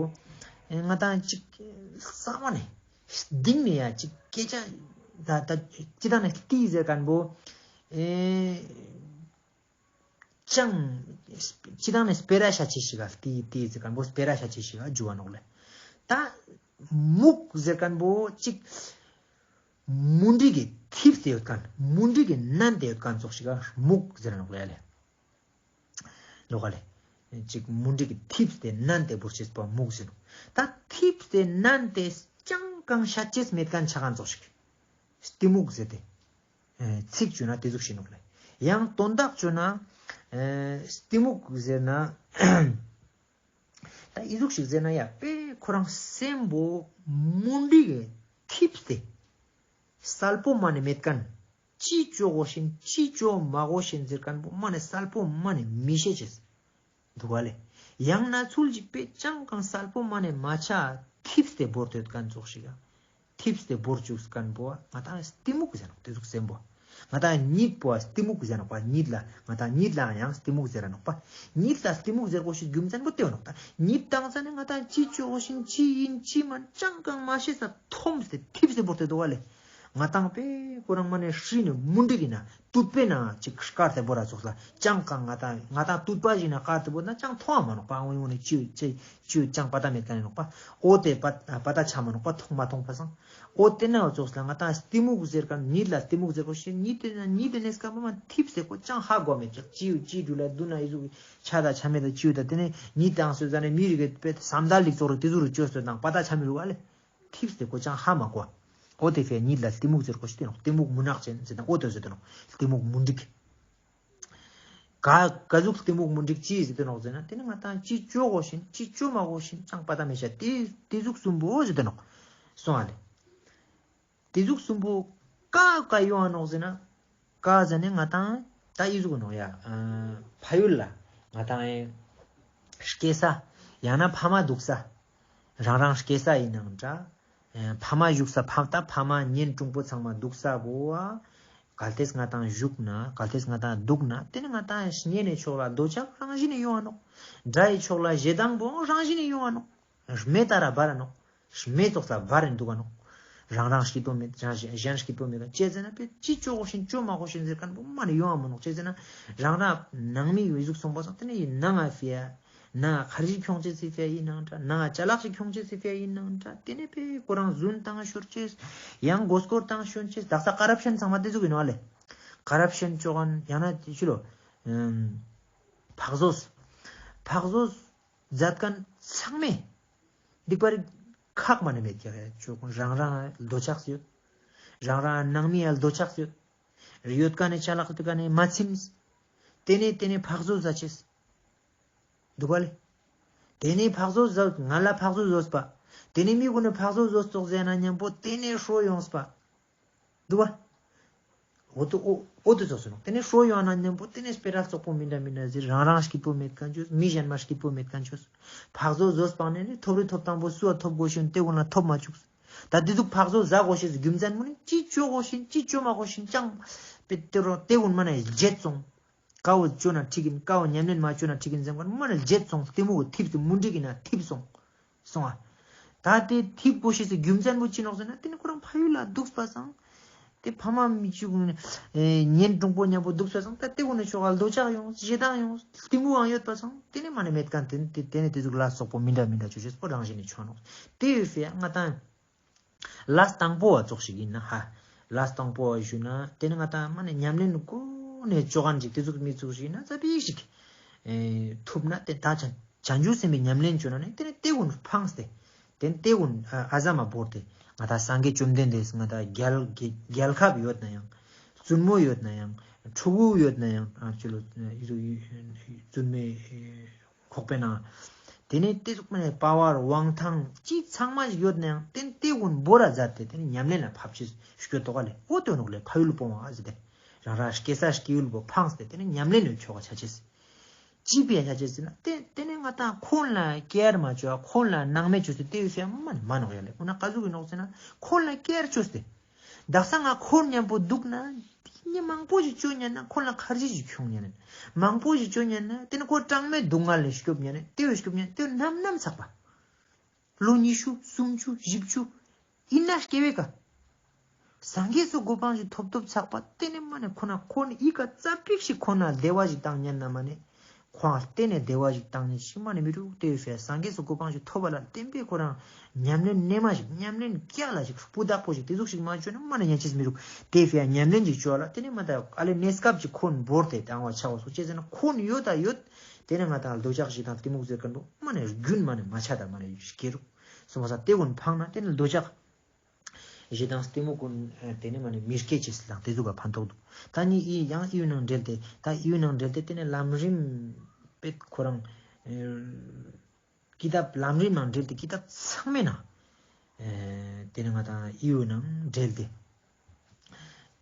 ཨེ་ང་དང་ཅིག་གསང་བ་ནེ་གཏིང་ནེ་ཡ་ཅིག་སྐད་ཆ་ད་ད་སྤྱི་བཏང་ནེ་གཏི་ཟེར་ཁན་པོ་ཨེ་ཅང་སྤྱི་བཏང་ནེ་སྤེ་ར་ཤ་ཆེ་ཞིག་ག་གཏི་གཏི་ཟེར་ཁན་པོ་སྤེ་ར་ཤ་ཆེ་ཞིག་ག་ཇུ་བ་ནོག་ལེ། ད་མུག་ཟེར་ཁན་པོ་ཅིག་མུན་དིག་གི་ཐིབས་ཏེ་ཡོད་ཁན་མུན་དིག་གི་མནན་ཏེ་ཡོད་ཁན་ཙོགས་ཤིག་ག་མུག་ཟེར་ནོག་ལེ་ཡ་ལེ། ལོག་ག་ལེ། ཅིག་མུན་དིག་གི་ཐིབས་ཏེ་མནན་ཏེ་བོར་ཅེས་པོ་མུག་ཟེར་ནོག། ད་ཐིབས་ཏེ་མནན་ཏེ་ཅང་གང་ཤད་ཅེས་མེད་ཁན་ཆ་ཁན་ཙོགས་ཤིག་གཏི་མུག་ཟེར་ཏེ། ཨེ་ཚིག་ཅོ་ན་ཏེ་ཟུག་ཤིག་ནོག་ལེ། ཡང་དོན་དག་ཅོ་ན་ཨེ་གཏི་མུག་ཟེར་ན་ད་ཨི་ཟུག་ཤིག་ཟེར་ན་ཡ་དཔེ་ཁོ་རང་སེམས་པོ་མུན་དིག་གི་ཐིབས་ཏེ་སལ་པོ་མ་ནེ་མེད་ཁན། ཅི་ཅོ་གོ་ཤེས་ཅི་ཅོ་མ་གོ་ཤེས་ཟེར་ཁན་པོ་མ་ནེ་སལ་པོ་མ་ནེ་མི་ཤེས་ཅེས་དུག་ག་ལེ། ཡང་ན་ཚུལ་ཅིག་པེ་ཅང་གང་སལ་པོ་མ་ནེ་མ་ཆ་ཐིབས་ཏེ་བོར་ཏེ་ཡོད་ཁན་ཙོགས་ཤིག་ག་ཐིབས་ཏེ་བོར་ཅུག་ཁན་པོ་ང་དང་གཏི་མུག་ཟེར་ནོག། ཏེ་ཟུག་སེམས་པོ་ང་དང་གཉིད་པོ་གཏི་མུག་ཟེར་ནོག་པ། གཉིད་ལ་ང་དང་གཉིད་ལའང་གཏི་མུག་ཟེར་ནོག་པ། གཉིད་ལ་གཏི་མུག་ཟེར་གོ་ཤེས་རྒྱུ་མཚན་པོ་ཏེ་ནོག། ད་གཉིད་ཏང་ཙ་ནེ་ང་དང་ཅི་ཅོ་གོ་ཤེས་ཅི་ཨིན་ཅི་མན་ཅང་གང་མ་ཤེས་ས་འཐོམས་ཏེ་ཐིབས་ཏེ་བོར་ཏེ་དུག་ག་ལེ། ང་དང་པེ་ཁོ་རང་མ་ནེ་ཧྲིལ་ནེ་མུན་དིག་གི་ནང་དུད་པའི་ནང་ཅིག་སྐར་ཏེ་བོར་ར་ཙོགས་ལ་ཅང་གང་ང་དང་ང་དང་དུད་པ་ཞིག་ནང་སྐར་ཏེ་བོར་ན་ཅང་མཐོང་བ་མ་ནོག་པ། འོ་ཡོང་ནེ་ཅི་ཅི་ཅང་པ་ཏ་མེད་ཁན་ནོག་པ། འོ་ཏེ་པ་པ་ཏ་ཆ་མ་ནོག་པ། མཐོང་མ་མཐོང་པ་སང་། འོ་ཏེ་ན་འོ་ཙོགས་ལ་ང་དང་གཏི་མུག་ཟེར་ཁན་གཉིད་ལ་གཏི་མུག་ཟེར་གོ་ཤེས་གཉིད་ཏེ་ན་གཉིད་ཏེ་ནེ་སྐབས་མ་ཐིབས་ཏེ་ཁོ་ཅང་ཧ་གོ་མེད་ཀྱག། ཅི་ཡོད་ཅི་འདུག་ལ་དུན་ན་ཨི་ཟུག་ཆ་ད་ཆ་མེད་ད་ཅི་ཡོད་ད་ཏེ་ནེ་གཉིད་ཏང་སོ་ཙ་ནེ་མི་རིགས་པེ་སམ་དལ་ལིག་ཙོགས་རུ་ཏེ་ཟུག་རུ་ཅོས་སོ་དང་པ་ཏ་ཆ་མི་རུག་ག་ལེ། ཐིབས་ཏེ་ཁོ་ཅང་ཧ་མ་གོ། འོ་ཏེ་ཕི་གཉིད་ལ་གཏི་མུག་ཟེར་གོ་ཤེས་ཏེ་ནོག། གཏི་མུག་མུན་ནག་ཅན་ཟེར་ན་འོ་ཏེ་ཟེར་ཏེ་ནོག། གཏི་མུག་མུན་དིག། ག་ག་ཟུག་གཏི་མུག་མུན་དིག་ཅི་ཟེར་ཏེ་ནོག་ཟེར་ན་ཏེ་ནི་ང་དང་ཅི་ཅོ་གོ་ཤེས་ཅི་ཅོ་མ་གོ་ཤེས་ཅང་པ་ཏ་མེད་ཤ་ཏེ་ཏེ་ཟུག་སུམ་པོ་ཟེར་ཏེ་ནོག། སོང་ཨ་ལེ། ཏེ་ཟུག་སུམ་པོ་ཀ་ཀ་ཡོང་ང་ནོག་ཟེར་ན། ཀ་ཟེར་ན་ང་དང་ད་ཨི་ཟུག་ནོག་ཡ། ཨ་ཕ་ཡུལ་ལ་ང་དང་ཨེ་སྐྱེ་ས་ཡང་ན་ཕ་མ་དུག་ས། རང་རང་སྐྱེ་ས་ཨིན་ནའང་འདྲ། ཨེ་ཕ་མ་ཞུགས་ས་ཕ་ད་ཕ་མ་གཉེན་དྲུང་པོ་ཚང་མ་དུག་ས་བོ་ཨ། གལ་ཏེ་ང་དང་ཞུགས་ན་གལ་ཏེ་ང་དང་དུག་ན་ཏེ་ནི་ང་དང་གཉེན་ནི་ཕྱོགས་ལ་འདོད་ཆགས་རང་བཞིན་ནི་ཡོང་ང་ནོག། དགྲ་ཡི་ཕྱོགས་ལ་ཞེ་སྡང་བོ་རང་བཞིན་ནི་ཡོང་ང་ནོག། མེ་ལྟར་འབར་ར་ནོག། མེ་ཙོགས་ལ་འབར་རིན་དུག་ག་ནོག། རང་རང་སྐྱིད་པོ་མེད་གཞན་གཞན་སྐྱིད་པོ་མེད་ག་ཅི་ཟེར་ན་པེ་ཅི་ཅོ་གོ་ཤེས་ཅོ་མ་གོ་ཤེས་ཟེར་ཁན་པོ་མ་ནེ་ཡོང་ང་མ་ནོག། ཅི་ཟེར་ན་རང་རང་ནང་མི་ཡོད་ཟུག་སོང་པ་སང་ཏེ་ནེ་ནང་ང་ཕི་ཡ་ནང་ང་ཁར་ཇི་ཁྱོང་ཅེས་སི་ཕི་ཡ་ཨིན་ནའང་འདྲ། ནང་ང་ཅ་ལག་ཅིག་ཁྱོང་ཅེས་སི་ཕི་ཡ་ཨིན་ནའང་འདྲ། ཏེ་ནེ་པེ་ཁོ་རང་རྫུན་ཏང་ཤོར་ཅེས་ཡང་མགོ་སྐོར་ཏང་ཤོར་ཅེས་དག་ས་ཀ་རབ་ཤན་ཚང་མ་ཏེ་ཟུག་ཨིན་ནོག་ལེ། ཀ་རབ་ཤན་ཅོ་ཁན་ཡང་ན་ཅི་ལོ་ཕག་བཟོས་ཕག་བཟོས་མཛད་ཁན་ཚང་མས་སྡིག་པ་རིགས་ཁག་མ་ནེ་མེད་ཀྱག་ཡ། ཅོ་ཁན་རང་རང་འདོད་ཆགས་ཡོད། རང་རང་ནང་མི་ཡ་འདོད་ཆགས་ཡོད། ཡོད་ཁན་ནི་ཅ་ལག་ཡོད་ཁན་ནི་མ་ཚིམས། ཏེ་ནེ་ཏེ་ནེ་ཕག་བཟོ་ཟ་ཅེས་དུག་ག་ལེ། ཏེ་ནེ་ཕག་བཟོ་ཟ་ང་ལ་ཕག་བཟོ་ཟོས་པ། ཏེ་ནེ་མི་གུན་ནི་ཕག་བཟོ་ཟོས་ཙོགས་ཟེར་ན་ཉམ་པོ་ཏེ་ནེ་ཧྲོ་ཡོངས་པ། དུག་ག་འོ་ཏོ་འོ་འོ་ཏོ་ཙོགས་སུ་ནོག། ཏེ་ནེ་ཧྲོ་ཡོང་ན་ཉམ་པོ་ཏེ་ནེ་སྤེ་ར་རྩོག་པོ་མི་འདྲ་མི་འདྲ་ཟེར། རང་རང་སྐྱིད་པོ་མེད་ཁན་ཅོས། མི་གཞན་མ་སྐྱིད་པོ་མེད་ཁན་ཅོས། ཕག་བཟོ་ཟོས་པ་ནེ་ནི་ཐོབ་རི་ཐོབ་ཐང་པོ་སུའ་ཐོབ་གོ་ཤེས་ཏེ་གུན་ལ་ཐོབ་མ་ཅུག། ད་ཏེ་ཟུག་ཕག་བཟོ་ཟ་གོ་ཤེས་སི་རྒྱུ་མཚན་བོ་ནི་ཅི་ཅོ་གོ་ཤེས་ཅི་ཅོ་མ་གོ་ཤེས་ཅང་པེ་ཏེ་རོ་ཏེ་གུན་མ་ནེ་བརྗེད་སོང་། ཀ་བོ་ཅོ་ན་ཁྲིག་ཨིན་ཀ་བོ་ཉམས་ལེན་མ་ཅོ་ན་ཁྲིག་ཨིན་ཟེར་ཁན་མ་ནེ་བརྗེད་སོང་། གཏི་མུག་གི་ཐིབས་ཏེ་མུན་དིག་གི་ནང་ཐིབས་སོང་། སོང་ཨ། ད་ཏེ་ཐིབས་གོ་ཤེས་སི་རྒྱུ་མཚན་བོ་ཅི་ནོག་ཟེར་ན་ཏེ་ནི་ཁོ་རང་ཕ་ཡུལ་ལ་དུག་པ་སང་། ཏེ་ཕ་མ་མི་ཅུག་ཨེ་གཉེན་དྲུང་པོ་མཉམ་པོ་དུག་སོང་ཙང་ད་ཏེ་གུན་ནི་ཅོག་ག་འདོད་ཆགས་ཡོང་ཞེ་སྡང་ཡོང་གཏི་མུག་ཡང་ཡོད་པ་སང་ཏེ་ནེ་མ་ནེ་མེད་ཁན་ཏེ་ནེ་ཏེ་ཟུག་ལ་སོགས་པོ་མི་འདྲ་མི་འདྲ་ཅོ་ཅེས་པོ་རང་བཞིན་ནི་ཆོ་ནོག་ཏེ་ཡོད་ཟེར་ཡ་ང་ཏང་ལས་དང་པོ་བ་ཙོགས་ཤིག་ཨིན་ན་ཧ། ལས་དང་པོ་བ་ཞུ་ན་ཏེ་ནེ་ང་ཏང་མ་ནེ་ཉམས་ལེན་གོ་ནེ་ཅོ་ཁན་ཅིག་ཏེ་ཟུག་མི་ཙོགས་ཤིག་ཨིན་ན་ཙ་པིག་ཞིག་ཨེ་ཐུབ་ན་ཏེ་ད་བྱང་བྱང་ཆུབ་སེམས་དཔའི་ཉམས་ལེན་ཅོ་ན་ནི་ཏེ་ནེ་ཏེ་གུན་ཕངས་ཏེ་ཏེ་ནེ་ཏེ་གུན་ཨ་ཨ་ཟ་མ་བོར་ཏེ་ང་ཏང་སངས་རྒྱས་བཅོམ་ལྡན་འདས་ང་ཏང་རྒྱལ་རྒྱལ་ཁབ་ཡོད་ན་ཡང་བཙུན་མོ་ཡོད་ན་ཡང་ཕྲུ་གུ་ཡོད་ན་ཡང་ཨ་ཅི་ལོ་ཨེ་བཙུན་མའི་ཁོག་པའི་ནང་། ཏེ་ནེ་ཏེ་ཟུག་མ་ནེ་པ་ཝར་དབང་ཐང་ཅི་ཚང་མ་ཞིག་ཡོད་ན་ཡང་ཏེ་ནེ་ཏེ་གུན་བོར་ར་མཛད་དེ་ཏེ་ནེ་ཉམས་ལེན་ལ་ཕབ་ཅེས་སྐྱོད་དོག་ག་ལེ། འོ་ཏེ་ནོག་ལེ་ཕ་ཡུལ་སྤོང་བ་ཟེར་ཏེ། རང་རང་སྐྱེ་ས་སྐྱེ་ཡུལ་བོ་ཕངས་ཏེ་ཏེ་ནེ་ཉམས་ལེན་ལ་ཆོ་ག་ཆ་ཅེས། ཅི་ཕི་ཡ་ཆ་ཅེས་ཟེར་ན་ཏེ་ཏེ་ནེ་ང་ཏང་ཁོང་ལ་ཀེར་མ་ཅོ་ཁོང་ལ་སྣང་མེད་ཅོས་ཏེ་ཏེ་ཡོད་ཟེར་མ་ནེ་མ་ནོག་ཡ་ལེ། འོ་ན་ཀ་ཟུག་གི་ནོག་ཟེར་ན་ཁོང་ལ་ཀེར་ཅོས་ཏེ། དག་ས་ང་ཁོང་མཉམ་པོ་དུག་ན་ཏེ་ནེ་མང་པོ་ཞིག་ཅོ་ཉན་ན་ཁོང་ལ་ཁར་ཇི་ཞིག་ཁྱོང་ཉན་ན་མང་པོ་ཞིག་ཅོ་ཉན་ན་ཏེ་ནེ་ཁོ་གྲངས་མེད་སྡུག་བསྔལ་ལ་སྐྱོབ་ཉན་ན་ཏེ་བོ་སྐྱོབ་ཉན་ན་ཏེ་བོ་ནམ་ནམ་ཚག་པ། ལོ་ཉི་ཤུ་སུམ་ཅུ་བཞི་བཅུ་ཨིན་ན་སྐྱེ་བའི་ཀ། སངས་རྒྱས་སི་གོ་འཕང་ཞིག་ཐོབ་ཐོབ་ཚག་པ་ཏེ་ནེ་མ་ནེ་ཁོ་ན་ཁོ་ནི་ཨི་ཀ་ཙ་པིག་ཞིག་ཁོ་ན་བདེ་བ་ཞིག་བཏང་ཉན་ན་མ་ནེ། ཁོང་ཏེ་ནེ་བདེ་བ་ཞིག་བཏང་ཉན་ཞིག་མ་ནེ་མི་རུག་ཏེ་ཡོད་ཟེར་སངས་རྒྱས་སི་གོ་འཕང་ཞིག་ཐོབ་པ་ལ་བརྟེན་པའི་ཁོ་རང་ཉམས་ལེན་རྣལ་མ་ཞིག་ཉམས་ལེན་རྒྱལ་ལ་ཞིག་སྤུ་དག་པོ་ཞིག་ཏེ་ཟུག་ཞིག་མ་ཅོས་ན་མ་ནེ་ཉན་ཅེས་མི་རུག་ཏེ་ཡོད་ཟེར་ཉམས་ལེན་ཞིག་ཅོ་ལ་ཏེ་ནེ་མ་ད་ཨ་ལེ་གནས་སྐབས་ཀྱི་ཁོང་བོར་ཏེ་བཏང་བ་ཆ་བ་སོ་ཅེས་ཟེར་ན་ཁོང་ཡོད་ད་ཡོད། ཏེ་ནེ་ང་ཏང་འདོད་ཆགས་ཞེ་སྡང་གཏི་མུག་ཟེར་ཁན་བོ་མ་ནེ་རྒྱུན་མ་ནེ་མ་ཆ་ད་མ་ནེ་སྐྱེ་རུག་སོང་བ་ས་ཏེ་གུན་ཕངས་ན་ཏེ་ནེ་འདོད་ཆགས། ཞེ་སྡང་གཏི་མུག་གུན་ཨ་ཏེ་ནེ་མ་ནེ་མི་སྐྱེ་ཅེས་ལ་ཏེ་ཟུག་ག་ཕན་ཐོགས་དུག་ད་ནི་ཨི་ཡང་ཨི་ཡུལ་ནང་འབྲེལ་ཏེ་ད་ཨི་ཡུལ་ནང་འབྲེལ་ཏེ་ཏེ་ནེ་ལམ་རིམ་པེ་ཁོ་རང་ཨེ་ཀི་ཏབ་ལམ་རིམ་ནང་འབྲེལ་ཏེ་ཀི་ཏབ་ཚང་མའི་ནང་ཨེ་ཏེ་ནེ་ང་ཏང་ཨི་ཡུལ་ནང་འབྲེལ་ཏེ་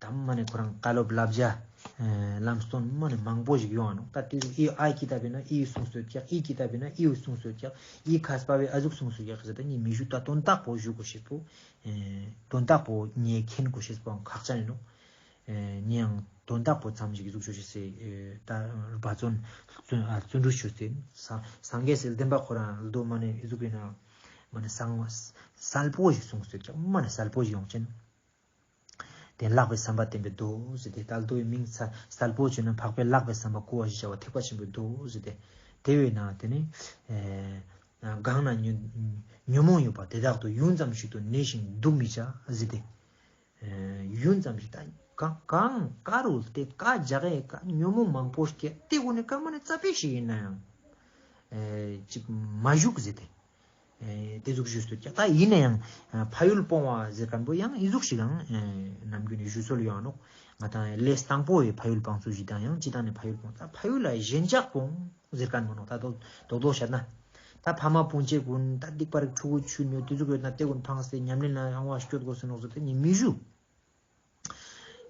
ད་མ་ནེ་ཁོ་རང་བཀའ་སློབ་བསླབ་བྱ་ཨེ་ལམ་སྟོན་མ་ནེ་མང་པོ་ཞིག་ཡོང་ང་ནོག་ད་ཏེ་ཟུག་ཨི་ཨ་ཀི་ཏབ་ཨིན་ན་ཨི་གསུངས་སོ་ཀྱག་ཨི་ཀི་ཏབ་ཨིན་ན་ཨི་གསུངས་སོ་ཀྱག་ཨི་མཁས་པ་བོའི་ཨ་ཟུག་གསུངས་སོ་ཀྱག་ཟེར་ད་ནི་མི་ཞུ་ད་དོན་དག་པོ་ཞུ་གོ་ཤེས་པོ། ཨེ་དོན་དག་པོ་ངས་མཁྱེན་དགོས་ཤེས་པོའང་ཁག་ཅན་ཡིན་ནོག་ཨེ་ངས་ཡང་དོན་དག་པོ་ཙམ་ཞིག་གཟུགས་ཆོས་ཤེས་སེ་ཨེ་ད་རྦ་བཙོན་བཙོན་ཨ་བརྩོན་འགྲུས་ཆོས་སེ་ས་སངས་རྒྱས་སི་བསྟན་པ་ཁོ་རང་ལ་དོ་མ་ནེ་གཟུགས་པའི་ནང་མ་ནེ་སང་གསལ་པོ་ཞིག་གསུངས་སོ་ཀྱག་མ་ནེ་གསལ་པོ་ཞིག་ཡོང་ཅན། དེ་ལྷག་པའི་བསམ་པ་བསྟེན་པའི་མདོ་ཟེར་ཏེ་ད་ལྟོའི་མིང་གསལ་པོ་བརྗོད་ན་འཕགས་པའི་ལྷག་པའི་བསམ་པ་བསྐུལ་བ་ཞེས་བྱ་བ་ཐེག་པ་ཆེན་པོའི་མདོ་ཟེར་ཏེ་དེ་བས་ན་དེ་ནི་ཨེ་གང་ན་ཉོན་ཉོན་མོངས་ཡོད་པ་དེ་དག་ཏུ་ཡུན་ཙམ་ཞིག་ཏུ་གནས་ཤིང་འདུག་མི་བྱ་ཟེར་ཏེ། ཨེ་ཡུན་ཙམ་ཞིག་ད་གང་གང་ཀ་རུ་དེ་ཀ་རྒྱག་ཡས་ཀ་ཉོན་མོངས་མང་པོ་སྐྱེ་དེ་གུན་ནི་ཀ་མ་ནེ་ཙ་པིག་ཞིག་ཡིན་ན་ཡང་ཨེ་ཅིག་མ་བཞུགས་ཟེར་ཏེ། ཨེ་དེ་ཟུག་ཞུས་སོ་ཀྱག་ད་ཡིན་ན་ཡང་ཨ་ཕ་ཡུལ་སྤོང་བ་ཟེར་ཁན་བོ་ཡང་ཨི་ཟུག་ཞིག་ཡང་ཨེ་ནམ་རྒྱུན་ནི་ཞུ་སྲོལ་ཡོད་ནོག་ང་ཏང་ལས་དང་པོ་ཡི་ཕ་ཡུལ་སྤང་ཚུལ་ཞིག་དང་ཡང་ཅི་དང་ནི་ཕ་ཡུལ་སྤོང་ད་ཕ་ཡུལ་ལ་ཞེན་ཆགས་སྤོང་ཟེར་ཁན་མོ་ནོག་ད་དོག་དོག་དོག་བཤད་ན་ད་ཕ་མ་སྤུན་མཆེད་གུན་ད་སྡིག་པ་རིག་ཕྲུ་གུ་ཆུང་ངུ་དེ་ཟུག་ཡོད་ན་དེ་གུན་ཕངས་ཏེ་ཉམས་ལེན་ལ་ཡང་བ་སྐྱོད་དགོས་སོ་ནོག་ཟེར་ཏེ་ནི་མི་ཞུ།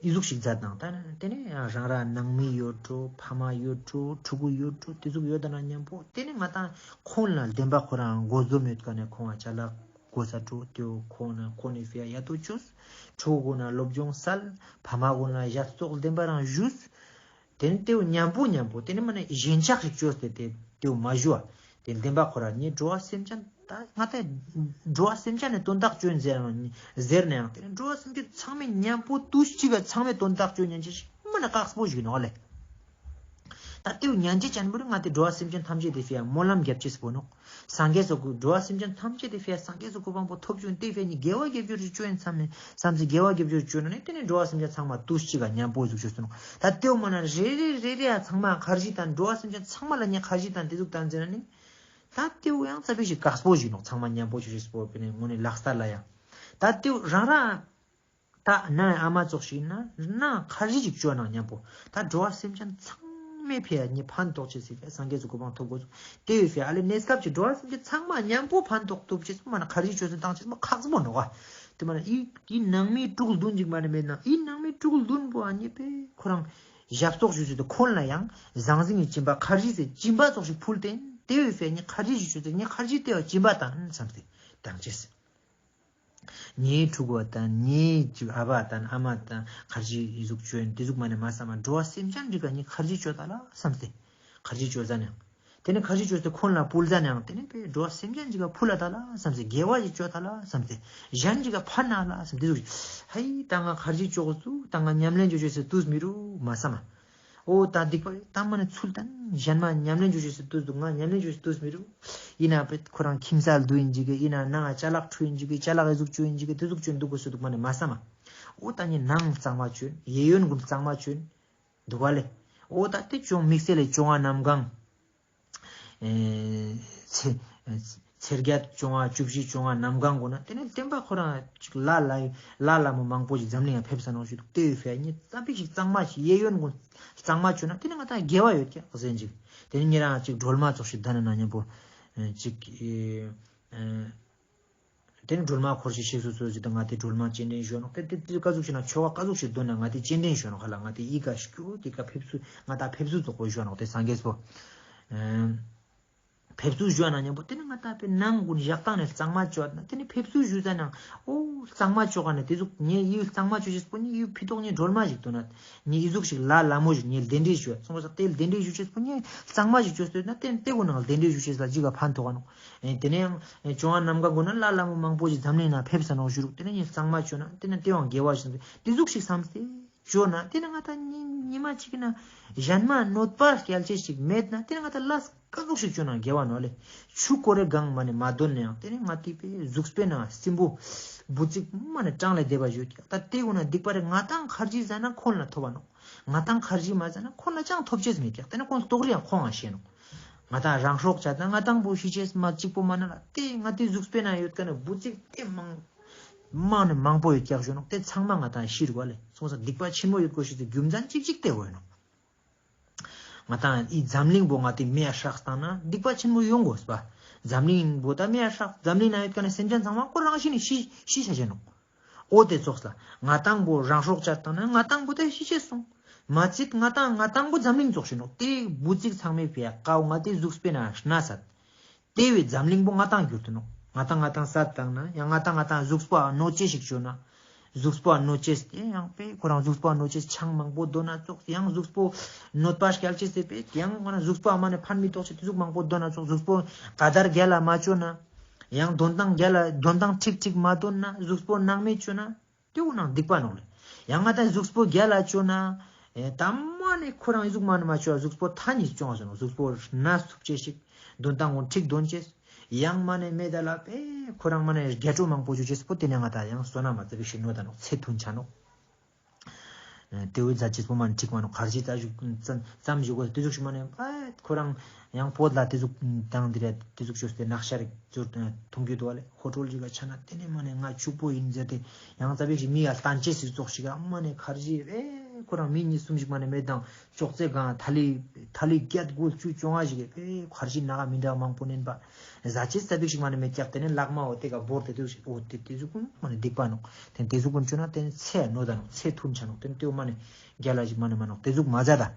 ཨི་ཟུག་ཞིག་མཛད་དང་ད་ནི་དེ་ནས་ཡང་རང་རང་ནང་མི་ཡོད་འགྲོ་ཕ་མ་ཡོད་འགྲོ་ཕྲུ་གུ་ཡོད་འགྲོ་དེ་ཟུག་ཡོད་ན་མཉམ་པོ་དེ་ནས་ང་ཏང་ཁོང་ལ་བདེན་པ་ཁོ་རང་མགོ་འཛོམས་ཡོད་ཀ་ནས་ཁོང་ལ་ཅ་ལག་དགོས་ས་འགྲོ་དེའོ་ཁོང་ན་ཁོང་ནས་ཕི་ཡ་ཡ་ཏོ་བཅོས་ཕྲུ་གུ་ན་སློབ་སྦྱོང་སལ་ཕ་མ་གུན་ལ་ཞབས་ཏོག་བདེན་པ་རང་ཞུས། དེ་ནས་དེའུ་མཉམ་པོ་མཉམ་པོ་དེ་ནས་མ་ནས་ཞེན་ཆགས་ཤིག་བཅོས་ཏེ་དེ་དེའུ་མ་ཞུ་བ། དེ་བདེན་པ་ཁོ་ར་ནི་འགྲོ་བ་སེམས་ཅན་ད་ང་ཏང་འགྲོ་བ་སེམས་ཅན་ནི་དོན་དག་བཅོ་ཡིན་ཟེར་ནའང་དེ་ནས་འགྲོ་བ་སེམས་ཅན་ཚང་མས་མཉམ་པོ་དུས་གཅིག་ག་ཚང་མས་དོན་དག་བཅོ་ཉན་ཅེས་ཞིག་མ་ནས་ཁག་པོ་ཞིག་ཡིན་ནོག་ལེ། ད་དེའུ་ཉན་ཅེས་ཅན་པོ་རེ་ང་ཏི་འགྲོ་བ་སེམས་ཅན་ཐམས་ཅད་དེ་ཕི་ཡ་སྨོན་ལམ་རྒྱབ་ཅེས་པོ་ནོག་སངས་རྒྱས་སོགས་ཀྱི་འགྲོ་བ་སེམས་ཅན་ཐམས་ཅད་དེ་ཕི་ཡ་སངས་རྒྱས་སོགས་གོ་འཕང་པོ་ཐོབ་བྱུང་དེ་ཕི་ཡ་ནི་དགེ་བ་དགེ་སྦྱོར་ཞིག་བཅོ་ཡིན་བསམ་ནས་བསམ་ཚེ་དགེ་བ་དགེ་སྦྱོར་བཅོ་ན་ནི་དེ་ནི་འགྲོ་བ་སེམས་ཅན་ཚང་མ་དུས་གཅིག་ག་མཉམ་པོ་ཟུག་ཆོས་སུ་ནོག་ད་དེའུ་མ་ན་རེ་རེ་རེ་རེ་ཡ་ཚང་མ་ཁར་ཇི་དང་འགྲོ་བ་སེམས་ཅན་ཚང་མ་ལ་ནི་ཁར་ཇི་དང་དེ་ཟུག་དང་ཟེར་ན་ནི་ད་དེའུ་ཡང་ཙ་པིག་ཞིག་ཁག་པོ་ཞིག་ནོག་ཚང་མ་མཉམ་པོ་ཆོས་ཆོས་པོ་ཕི་ནི་དངོས་ནི་ལག་རྟགས་ལ་ཡ་ད་དེའུ་རང་རང་ད་ནའི་ཨ་མ་ཙོགས་ཤིག་ན་ན་ཁར་ཇི་ཞིག་བཅོ་ན་མཉམ་པོ་ད་འགྲོ་བ་སེམས་ཅན་ཚང་མའི་ཕི་ཡ་ནི་ཕན་ཐོགས་ཅེས་སི་ཕི་ཡ་སངས་རྒྱས་སུ་གོ་འཕང་ཐོབ་དགོས་སོ། དེ་བས་ཕི་ཡ་ཨ་ལེ་གནས་སྐབས་ཀྱི་འགྲོ་བ་སེམས་ཅན་ཚང་མ་མཉམ་པོ་ཕན་ཐོགས་ཐུབ་ཅེས་མ་ན་ཁར་ཇི་བཅོས་སེ་བཏང་ཅེས་མ་ཁག་པོ་ནོག་ག་དེ་མ་ན་ཨི་ཨི་ནང་མི་དཀྲུག་ལྡུན་ཅིག་མ་ན་མེད་ན་ཨི་ནང་མི་དཀྲུག་ལྡུན་པོ་ཨ་ནི་པེ་ཁོ་རང་ཞབས་ཏོག་ཞུ་ཚུལ་དུ་ཁོང་ལ་ཡང་ཟང་ཟིང་གི་སྦྱིན་པ་ཁར་ཇི་སེ་སྦྱིན་པ་ཙོགས་ཤིག་ཕུལ་ཏེ་དེ་བས་ཕི་ཡ་ནི་ཁར་ཇི་ཞིག་བཅོས་སེ་ནི་ཁར་ཇི་དེ་བ་སྦྱིན་པ་དང་བསམ་སྟེ་བཏང་ཅེས། ངའི་ཕྲུ་གུ་དང་ངའི་ཨ་བ་དང་ཨ་མ་དང་ཁར་ཇི་ཨི་ཟུག་བཅོས་ཡིན་དེ་ཟུག་མ་ནས་མ་བསམ་མ་འགྲོ་བ་སེམས་ཅན་རིགས་ཀ་ནི་ཁར་ཇི་བཅོས་ད་ལ་བསམ་སྟེ་ཁར་ཇི་བཅོས་ཟ་ནས་ དེ་ནས་ཁར་ཇི་ཅོས་ཏེ་ཁོང་ལ་ཕུལ་ཟ་ནའང་དེ་ནས་པེ་འགྲོ་བ་སེམས་ཅན་ཅིག་ག་ཕུལ་ལ་ད་ལ་བསམ་སྟེ་དགེ་བ་ཞིག་ཅོ་ད་ལ་བསམ་སྟེ་གཞན་ཅིག་ག་ཕན་ན་ལ་བསམ་སྟེ་དེ་ཟུག་ཅིག་ཧའི་ད་ང་ཁར་ཇི་ཅོ་གོས་སུ་ད་ང་ཉམས་ལེན་ཅོ་ཅོས་སུ་དུས་མི་རུ་མ་བསམ་མ། འོ་ད་སྡིག་པ་ད་མ་ནི་ཚུལ་ལྡན་གཞན་མ་ཉམས་ལེན་ཅོ་ཅོས་སུ་དུས་འདུག་ང་ཉམས་ལེན་ཅོ་ཅོས་སུ་དུས་མི་རུ། ཡིན་ན་པེ་ཁོ་རང་ཁྱིམ་ས་ལ་འདུག་ཡིན་ཅིག་གི་ཡིན་ན་ནང་ང་ཅ་ལག་འཁྲུ་ཡིན་ཅིག་གི་ཅ་ལག་ཨི་ཟུག་ཅོ་ཡིན་ཅིག་གི་དེ་ཟུག་ཅོ་འདུག་གོས་སུ་འདུག་མ་ནི་མ་བསམ་མ། འོ་ད་ནི་ནང་གཙང་མ་ཅོ་ཡིན་གཡས་གཡོན་ཀུན་གཙང་མ་ཅོ་ཡིན། འདུག་ག་ལེ། འོ་ད་དེ་ཅུང་དམིགས་བསལ་ལས་བཅོ་ལྔ་གནམ་གང་། ཨེ་ཚེས་ཚེས་བརྒྱད་བཅོ་ལྔ་བཅུ་བཞི་བཅོ་ལྔ་གནམ་གང་གོ་ན་དེ་ནས་བསྟན་པ་ཁོ་རང་ཅིག་ལ་ལ་ལ་ལ་མོ་མང་པོ་ཞིག་འཛམ་གླིང་ང་ཕེབས་ས་ནོག་ཞུ་འདུག་དེ་ཡོད་ཕེ་ཉིད་ཙམ་པིག་ཞིག་གཙང་མ་ཞིག་གཡས་གཡོན་ཀུན་གཙང་མ་ཅོ་ན་དེ་ནས་ང་ད་དགེ་བ་ཡོད་ཀྱག་ཟེར་ཅིག་དེ་ནས་ཉེ་རང་ཅིག་སྒྲོལ་མ་ཙོགས་ཤིག་ད་ན་ན་མཉམ་པོ་ཨེ་ཅིག་ཨེ་ཨེ། དེ་ནི་སྒྲོལ་མ་འཁོར་ཞིག་གཤེགས་སུ་གསོལ་ཞིག་དང་ང་དེ་སྒྲོལ་མ་སྤྱན་འདྲེན་ཞུ་ནོག་དེ་དེ་དེ་ཀ་ཟུག་ཞིག་ན་ཆོ་ག་ཀ་ཟུག་ཞིག་འདོན་ན་ང་དེ་སྤྱན་འདྲེན་ཞུ་ནོག་ཧ་ལ་ང་དེ་ཡི་ག་ཤུ་དེ་ཀ་ཕེབས་བསུ་ང་ད་ཕེབས་བསུ་ཙོགས་པོ་ཞུ་ནོག་དེ་སངས་རྒྱས་པོ། ཨེ་ཕེབས་བསུ་ཞུ་ན་མཉམ་པོ་དེ་ནི་ང་ད་པེ་ནང་ཀུན་ཞག་དང་ནས་གཙང་མ་ཅོ་ན་དེ་ནི་ཕེབས་བསུ་ཞུ་ཙ་ན་འོ་གཙང་མ་ཅོ་ག་ནས་དེ་ཟུག་ངས་ཡི་གཙང་མ་ཅོ་ཞེས་པོ་ནི་ཡི་ཕི་ཏོག་ནི་སྒྲོལ་མ་ཞིག་འདོན་ན་ནི་ཡི་ཟུག་ཞིག་ལ་ལ་མོ་ཞིག་ངས་གདན་འདྲེན་ཞུ་སོང་པ་ས་དེ་གདན་འདྲེན་ཞུ་ཅེས་པོ་ནི་གཙང་མ་ཞིག་ཅོས་ཏེ་ན་དེ་དེ་ཀུན་ནང་གདན་འདྲེན་ཞུ་ཅེས་ལ་ཅིག་ག་ཕན་ཐོགས་ག་ནོག་དེ་ནས་ཡང་བཅོ་ལྔ་གནམ་གང་གོ་ན་ལ་ལ་མོ་མང་པོ་ཞིག་འཛམ་གླིང་ན་ཕེབས་ས་ནོག་ཞུ་རུག་དེ་ནས་ངས་གཙང་མ་ཅོ་ན་དེ་ནས་དེ་བང་དགེ་བ་ཞིག་དེ་ཟུག་ཞིག་བསམ་སྟེ་ཅོ་ན་དེ་ནས་ང་ད་ཉི་ཉི་མ་ཅིག་ན་གཞན་མ་གནོད་པ་སྐྱལ་ཅེས་ཞིག་མེད་ན་དེ་ནས་ང་ད་ལས་ཀ་ཟུག་ཞིག་ཅོ་ན་དགེ་བ་ནོག་ལེ། ཆུ་ཀོ་རེ་གང་མ་ནས་མ་འདོན་ན་ཡང་དེ་ནས་ང་དེ་པེ་གཟུགས་པོའི་ནང་སྲིན་པོ་འབུ་ཚིག་མ་ནས་གྲངས་ལས་འདས་པ་ཞུ་ཀྱག་ད་དེ་ཀུན་ན་སྡིག་པ་རེ་ང་ཏང་ཁར་ཇི་ཟ་ན་ཁོང་ལ་ཐོབ་བ་ནོག་ང་ཏང་ཁར་ཇི་མ་ཟ་ན་ཁོང་ལ་ཅང་ཐོབ་ཅེས་མེད་ཀྱག་དེ་ནས་ཁོང་ལྟོགས་རི་ཡང་ཁོང་ང་ཤེས་ནོག་ང་ཏང་རང་སྲོག་ཆད་ན་ང་ཏང་བོ་ཤི་ཅེས་མ་གཅིག་པོ་མ་ན་ལ་དེ་ང་དེ་གཟུགས་པོའི་ནང་ཡོད་ཀ་ནས་འབུ་ཚིག་དེ་མང་མང་ནས་མང་པོ་ཡོད་ཀྱག་ཞུ་ནོག་དེ་ཚང་མ་ང་ཏང་ཤི་རུག་ལེ། སོང་ཙང་སྡིག་པ་ཆེན་མོ་ཡོད་དགོས་ཤེས་དེ་རྒྱུ་མཚན་གཅིག་གཅིག་དེ་བོ་ཡིན་ནོག་ང་ཏང་ཨི་འཛམ་གླིང་པོ་ང་ཏི་མེ་ཡ་སྲེགས་བཏང་ན་སྡིག་པ་ཆེན་མོ་ཡོང་དགོས་པ། འཛམ་གླིང་པོ་ད་མེ་ཡ་སྲེགས་འཛམ་གླིང་ན་ཡོད་ཀ་ནས་སེམས་ཅན་ཚང་མ་ཁོ་རང་ཤི་ནི་ཤི་ཤི་ཆ་ཆ་ནོག་འོ་དེ་ཙོགས་ལ་ང་ཏང་པོ་རང་སྲོག་བཅད་བཏང་ན་ང་ཏང་པོ་ད་ཤི་ཆ་སོང་། མ་ཚིག་ང་ཏང་ང་ཏང་པོ་འཛམ་གླིང་ཙོགས་ཤི་ནོག་དེ་འབུ་ཚིག་ཚང་མའི་ཕི་ཡ་ཀའོ་ང་ཏི་གཟུགས་པོའི་ནང་ན་སད། དེ་བས་འཛམ་གླིང་པོ་ང་ཏང་གྱུར་ཏེ་ནོག་ང་ཏང་ང་ཏང་སད་བཏང་ན་ཡང་ང་ཏང་ང་ཏང་གཟུགས་པོ་ཨ་གནོད་ཅེས་ཤིག་བཅོ་ན། གཟུགས་པོ་ཨ་གནོད་ཅེས་དེ་ཡང་པེ་ཁོ་རང་གཟུགས་པོ་ཨ་གནོད་ཅེས་ཆང་མང་པོ་འདོན་ན་ཙོགས་ཡང་གཟུགས་པོ་གནོད་པ་སྐྱལ་ཅེས་དེ་པེ་ཡང་ང་རང་གཟུགས་པོ་ཨ་མ་ནས་ཕན་མི་ཐོགས་ཅེས་དེ་ཟུག་མང་པོ་འདོན་ན་ཙོགས་གཟུགས་པོ་ཀ་དར་རྒྱལ་ལ་མ་བཅོ་ན། ཡང་འདོན་སྟངས་རྒྱལ་ལ་འདོན་སྟངས་ཁྲིག་ཁྲིག་མ་འདོན་ན་གཟུགས་པོ་ནང་མེད་བཅོ་ན། དེ་བོ་ནང་སྡིག་པ་ནོག་ལེ། ཡང་ང་ཏང་གཟུགས་པོ་རྒྱལ་ལ་བཅོ་ན། ཨེ་ད་མ་ནས་ཁོ་རང་གཟུགས་མ་ནས་མ་བཅོ་བ་གཟུགས་པོ་ཐ་ཉིས་བཅོ་ང་སོང་ནོག་གཟུགས་པོ་ན་ཐུབ་ཅེས་ཤིག་འདོན་སྟངས་ངོ་ཁྲིག་འདོན་ཅེས། ཡང་མ་ནས་མེད་ད་ལ་པེ་ཁོ་རང་མ་ནས་རྒྱ་སྤྲོ་མང་པོ་བཅོ་ཅེས་པོ་དེ་ནས་ང་ཏང་ཡང་བསོད་ནམས་མ་ཙ་པིག་ཤིག་ནོ་ད་ནོག་ཚེ་ཐུང་ཆ་ནོག་ཨེ་དེ་བོ་ཛད་ཅེས་པོ་མ་ནས་ཁྲིག་མ་ནོག་ཁར་ཇི་ཙ་ཞུགས་ཙམ་ཞུགས་གོ་དེ་ཟུག་ཤིག་མ་ནས་པ་ཁོ་རང་ཡང་བོད་ལ་དེ་ཟུག་དང་དེ་རེ་དེ་ཟུག་ཅོས་ཏེ་ནག་ཤ་རིག་ཚུར་འཐུང་རྒྱུ་འདུག་བ་ལེ། ཧོ་ཊལ་ཞིག་ག་ཆ་ན་དེ་ནས་མ་ནས་ང་ཕྱུག་པོ་ཡིན་ཟེར་ཏེ་ཡང་ཙ་པིག་ཞིག་མི་ཡ་སྟན་ཅེས་ཟིག་ཙོགས་ཤིག་ཨ་མ་ནས་ཁར་ཇི་རེ་ཁོ་རང་མི་གཉིས་གསུམ་ཞིག་མ་ནས་མེད་དང་ཅོག་ཙེ་གང་ཐ་ལི་ཐ་ལི་བརྒྱད་དགུ་བཅུ་བཅོ་ལྔ་ཞིག་གི་ཁར་ཇི་ནག་མི་འདྲ་མང་པོ་ནན་པ་ཟ་ཅེས་ཙ་པིག་ཞིག་མ་ནས་མེད་ཀྱག་དེ་ནས་ལག་མ་འོ་དེ་ག་བོར་ཏེ་དུག་ཞིག་འོ་དེ་དེ་ཟུག་ཀུན་མ་ནས་སྡིག་པ་ནོག་དེ་དེ་ཟུག་ཀུན་ཅོ་ན་དེ་ནས་ཚེ་ནོ་ད་ནོག་ཚེ་ཐུང་ཆ་ནོག་དེ་ནས་དེ་བོ་མ་ནས་རྒྱལ་ལ་ཞིག་མ་ནས་མ་ནོག་དེ་ཟུག་མ་ཛད་ད།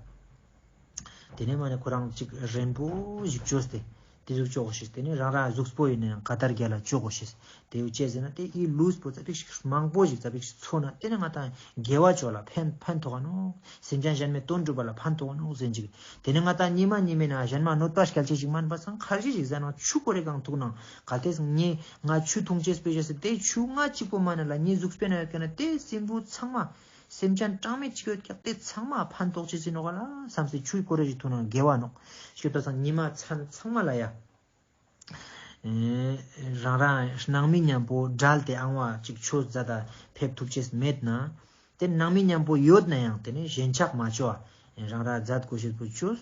དེ་ནས་མ་ནས་ཁོ་རང་ཅིག་རན་པོ་ཞིག་བཅོས་ཏེ། དེ་ཟུག་བཅོ་གོ་ཤེས། དེ་ནས་རང་རང་གཟུགས་པོ་ཡིན་ན་ཡང་ཀ་དར་རྒྱལ་ལ་བཅོ་གོ་ཤེས། དེ་བོ་ཅི་ཟེར་ན་དེ་ཨི་ལུས་པོ་ཙ་པིག་ཞིག་མང་པོ་ཞིག་ཙ་པིག་ཞིག་ཚོ་ན་དེ་ནས་ང་ཏང་དགེ་བ་ཅོ་ལ་ཕན་ཕན་ཐོགས་ནོག་སེམས་ཅན་གཞན་མའི་དོན་སྒྲུབ་པ་ལ་ཕན་ཐོགས་ནོག་ཟེར་ཅིག་དེ་ནས་ང་ཏང་ཉི་མ་ཉི་མའི་ནང་གཞན་མ་གནོད་པ་སྐྱལ་ཅེས་ཞིག་མན་པ་སང་ཁར་ཇི་ཞིག་ཟ་ན་ཆུ་ཀོ་རེ་གང་ཐུག་ན་གལ་ཏེ་ངས་ང་ཆུ་འཐུང་ཅེས་པེ་ཞེས་སི་དེ་ཆུ་ང་གཅིག་པོ་མ་ན་ལ་ངའི་གཟུགས་པོའི་ནང་ཡོད་ཀྱག་ན་དེ་སྲིན་བུ་ཚང་མ། སེམས་ཅན་གྲངས་མེད་ཅིག་ཡོད་ཀྱག་དེ་ཚང་མ་ཕན་ཐོགས་ཅེས་ཡིན་ནོག་ལ་བསམ་སྟེ་ཆུའི་ཀོ་རེ་ཞིག་འཐུང་ན་དགེ་བ་ནོག་ཞེས་པ་སང་ཉི་མ་མཚན་ཚང་མ་ལ་ཡ། ཨེ་རང་རང་ནང་མི་མཉམ་པོ་བྲལ་ཏེ་ཨང་བ་ཅིག་ཆོས་མཛད་ད་ཕེབས་ཐུབ་ཅེས་མེད་ན། དེ་ནང་མི་མཉམ་པོ་ཡོད་ན་ཡང་དེ་ནས་ཞེན་ཆགས་མ་ཅོ་བ། རང་རང་མཛད་དགོས་ཤེས་པོ་ཅོས།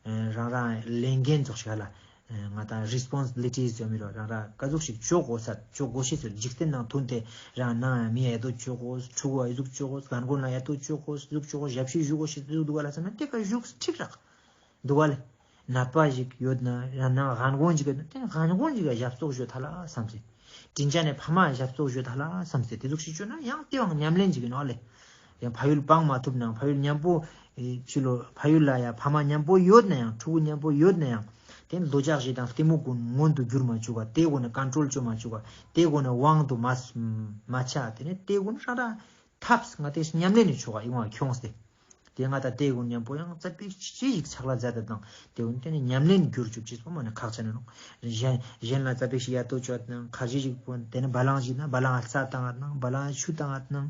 རང་རང་ལས་འགན་ཙོགས་ཤིག་ལ། ང་ཏང་རི་སི་པོན་སི་བི་ལི་ཊིས་ཡོད་མི་རོ་རང་རང་ཀ་ཟུག་ཞིག་ཅོ་དགོས་ས་ཅོ་དགོས་ཤེས་ཚོ་འཇིག་རྟེན་ནང་ཐོན་ཏེ་རང་ནང་མི་ཡ་ཡ་ཏོ་ཅོ་དགོས་ཕྲུ་གུ་ཡ་ཟུག་ཅོ་དགོས་རྒན་རྒོན་ལ་ཡ་ཏོ་ཅོ་དགོས་ཟུག་ཅོ་དགོས་ཞབས་ཕྱི་ཞུ་དགོས་ཤེས་ཟུག་འདུག་ག་ལ་བསམ་ན་དེ་ཀ་ཞུགས་ཁྲིག་རག་འདུག་ག་ལེ། ནད་པ་ཞིག་ཡོད་ན་ཡང་ན་རྒན་རྒོན་ཞིག་ཡོད་ན་དེ་རྒན་རྒོན་ཞིག་ལ་ཞབས་ཏོག་ཞུ་ཐ་ལ་བསམ་སྟེ། དྲིན་ཅན་ནི་ཕ་མ་ཞབས་ཏོག་ཞུ་ཐ་ལ་བསམ་སྟེ་དེ་ཟུག་ཞིག་ཅོ་ན་ཡང་དེ་བང་ཉམས་ལེན་ཞིག་ཡིན་ནོག་ལེ། ཡང་ཕ་ཡུལ་སྤང་མ་ཐུབ་ནའང་ཕ་ཡུལ་མཉམ་པོ་ཨེ་ཕྱི་ལོ་ཕ་ཡུལ་ལ་ཡང་ཕ་མ་མཉམ་པོ་ཡོད་ན་ཡང་ཕྲུ་གུ་མཉམ་པོ་ཡོད་ན་ཡང་དེ་འདོད་ཆགས་ཞེ་སྡང་གཏི་མུག་ཀུན་མངོན་དུ་འགྱུར་མ་བཅུག་ག་དེ་གོ་ནས་ཀོན་ཊྲོལ་ཅོ་མ་བཅུག་ག་དེ་གོ་ནས་དབང་དུ་མ་མ་ཆ་དེ་ནས་དེ་གོ་ནས་རང་རང་ཐབས་ང་དེ་ཉམས་ལེན་ནི་ཆོག་ག་ཡིན་བ་ཁྱོངས་ཏེ། དེ་ང་ཏང་དེ་གུན་ཉམ་པོ་ཡང་ཙ་པིག་ཅིག་ཕྱག་ལས་མཛད་དེ་དང་དེ་གུན་དེ་ནི་ཉམས་ལེན་གྱུར་ཅུག་ཅེས་པོ་མ་ནི་ཁག་ཅན་ནོག། གཞན་གཞན་ལ་ཙ་པིག་ཞིག་ཡ་ཏོ་ཅོ་དང་ཁར་ཇི་ཞིག་པོ་དེ་ནི་བ་ལང་ཞིག་ན་བ་ལང་རྩྭ་བཏང་ང་དང་བ་ལང་ཆུ་བཏང་ང་དང་།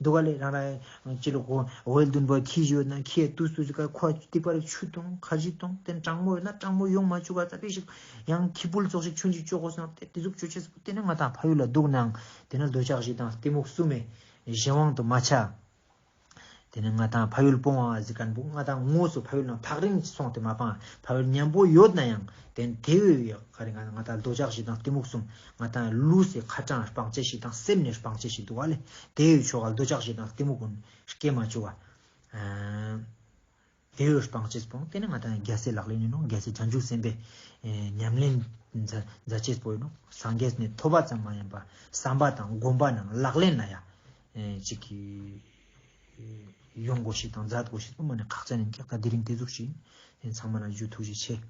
འདུག་ག་ལེ། རང་རང་ཅི་ལོ་གོ་འོལ་བདུན་པོ་ཁྱི་ཞིག་ཡོད་ན་ཁྱི་ཡ་ཏུས་ཏུས་ཀ་ཁོ་ཏིག་པ་རེ་ཆུ་བཏང་ཁར་ཇི་བཏང་དེ་ནི་གྲང་མོ་ཡོད་ན་གྲང་མོ་ཡོང་མ་ཅུག་ག་ཙ་པིག་ཞིག་ཡང་ཁྱི་ཕུལ་ཙོགས་ཤིག་ཆུན་ཅིག་ཅོ་གོས་སོང་དེ་དེ་ཟུག་ཅོ་ཅེས་པོ་དེ་ནི་ང་ཏང་ཕ་ཡུལ་ལ་འདུག་ནའང་དེ་ནི་འདོད་ཆགས་ཞེ་སྡང་གཏི་མུག་གསུམ་མེ་གཞན་དབང་དུ་མ་ཆ། དེ་ནི་ང་ཏང་ཕ་ཡུལ་སྤོང་བ་ཟེར་མཁན་པོ་ང་ཏང་དངོས་སུ་ཕ་ཡུལ་ནང་ཐག་རིང་སོང་སྟེ་མ་སྤང་ཕ་ཡུལ་ཉམ་པོ་ཡོད་ན་ཡང་དེ་ནི་དེ་བས་ཡག་ག་རེ་ང་ཏང་འདོད་ཆགས་ཞེ་སྡང་གཏི་མུག་གསུམ་ང་ཏང་ལུས་སི་ཁ་གྲངས་སྤང་ཅེས་ཤིག་དང་སེམས་ནི་སྤང་ཅེས་ཤིག་འདུག་ག་ལེ། དེ་བས་ཆོག་ག་འདོད་ཆགས་ཞེ་སྡང་གཏི་མུག་གུན་སྐྱེ་མ་ཅུག་ག། དེ་བས་སྤང་ཅེས་སྤོང་དེ་ནི་ང་ཏང་རྒྱལ་སྲས་ལག་ལེན་ཡིན་ནོག། རྒྱལ་སྲས་བྱང་ཆུབ་སེམས་དཔའི་ཉམས་ལེན་མཛད་ཅེས་པོ་ཡིན་ནོག། སངས་རྒྱས་ནི་ཐོས་པ་ཙམ་མ་ཡིན་པ་བསམ་པ་དང་སྒོམ་པ་ནང་ལག་ལེན་ན་ཡ་ཅིག་གི་ཡོང་དགོས་ཤེས་དང་མཛད་དགོས་ཤེས་པོ་མ་ནི་ཁག་ཅན་ཡིན་ཀྱག། ད་དེ་རིང་དེ་ཟུག་ཞིག་ཡིན། ཚང་མ་ལ་ཇུ་ཐུགས་རྗེ་ཆེ།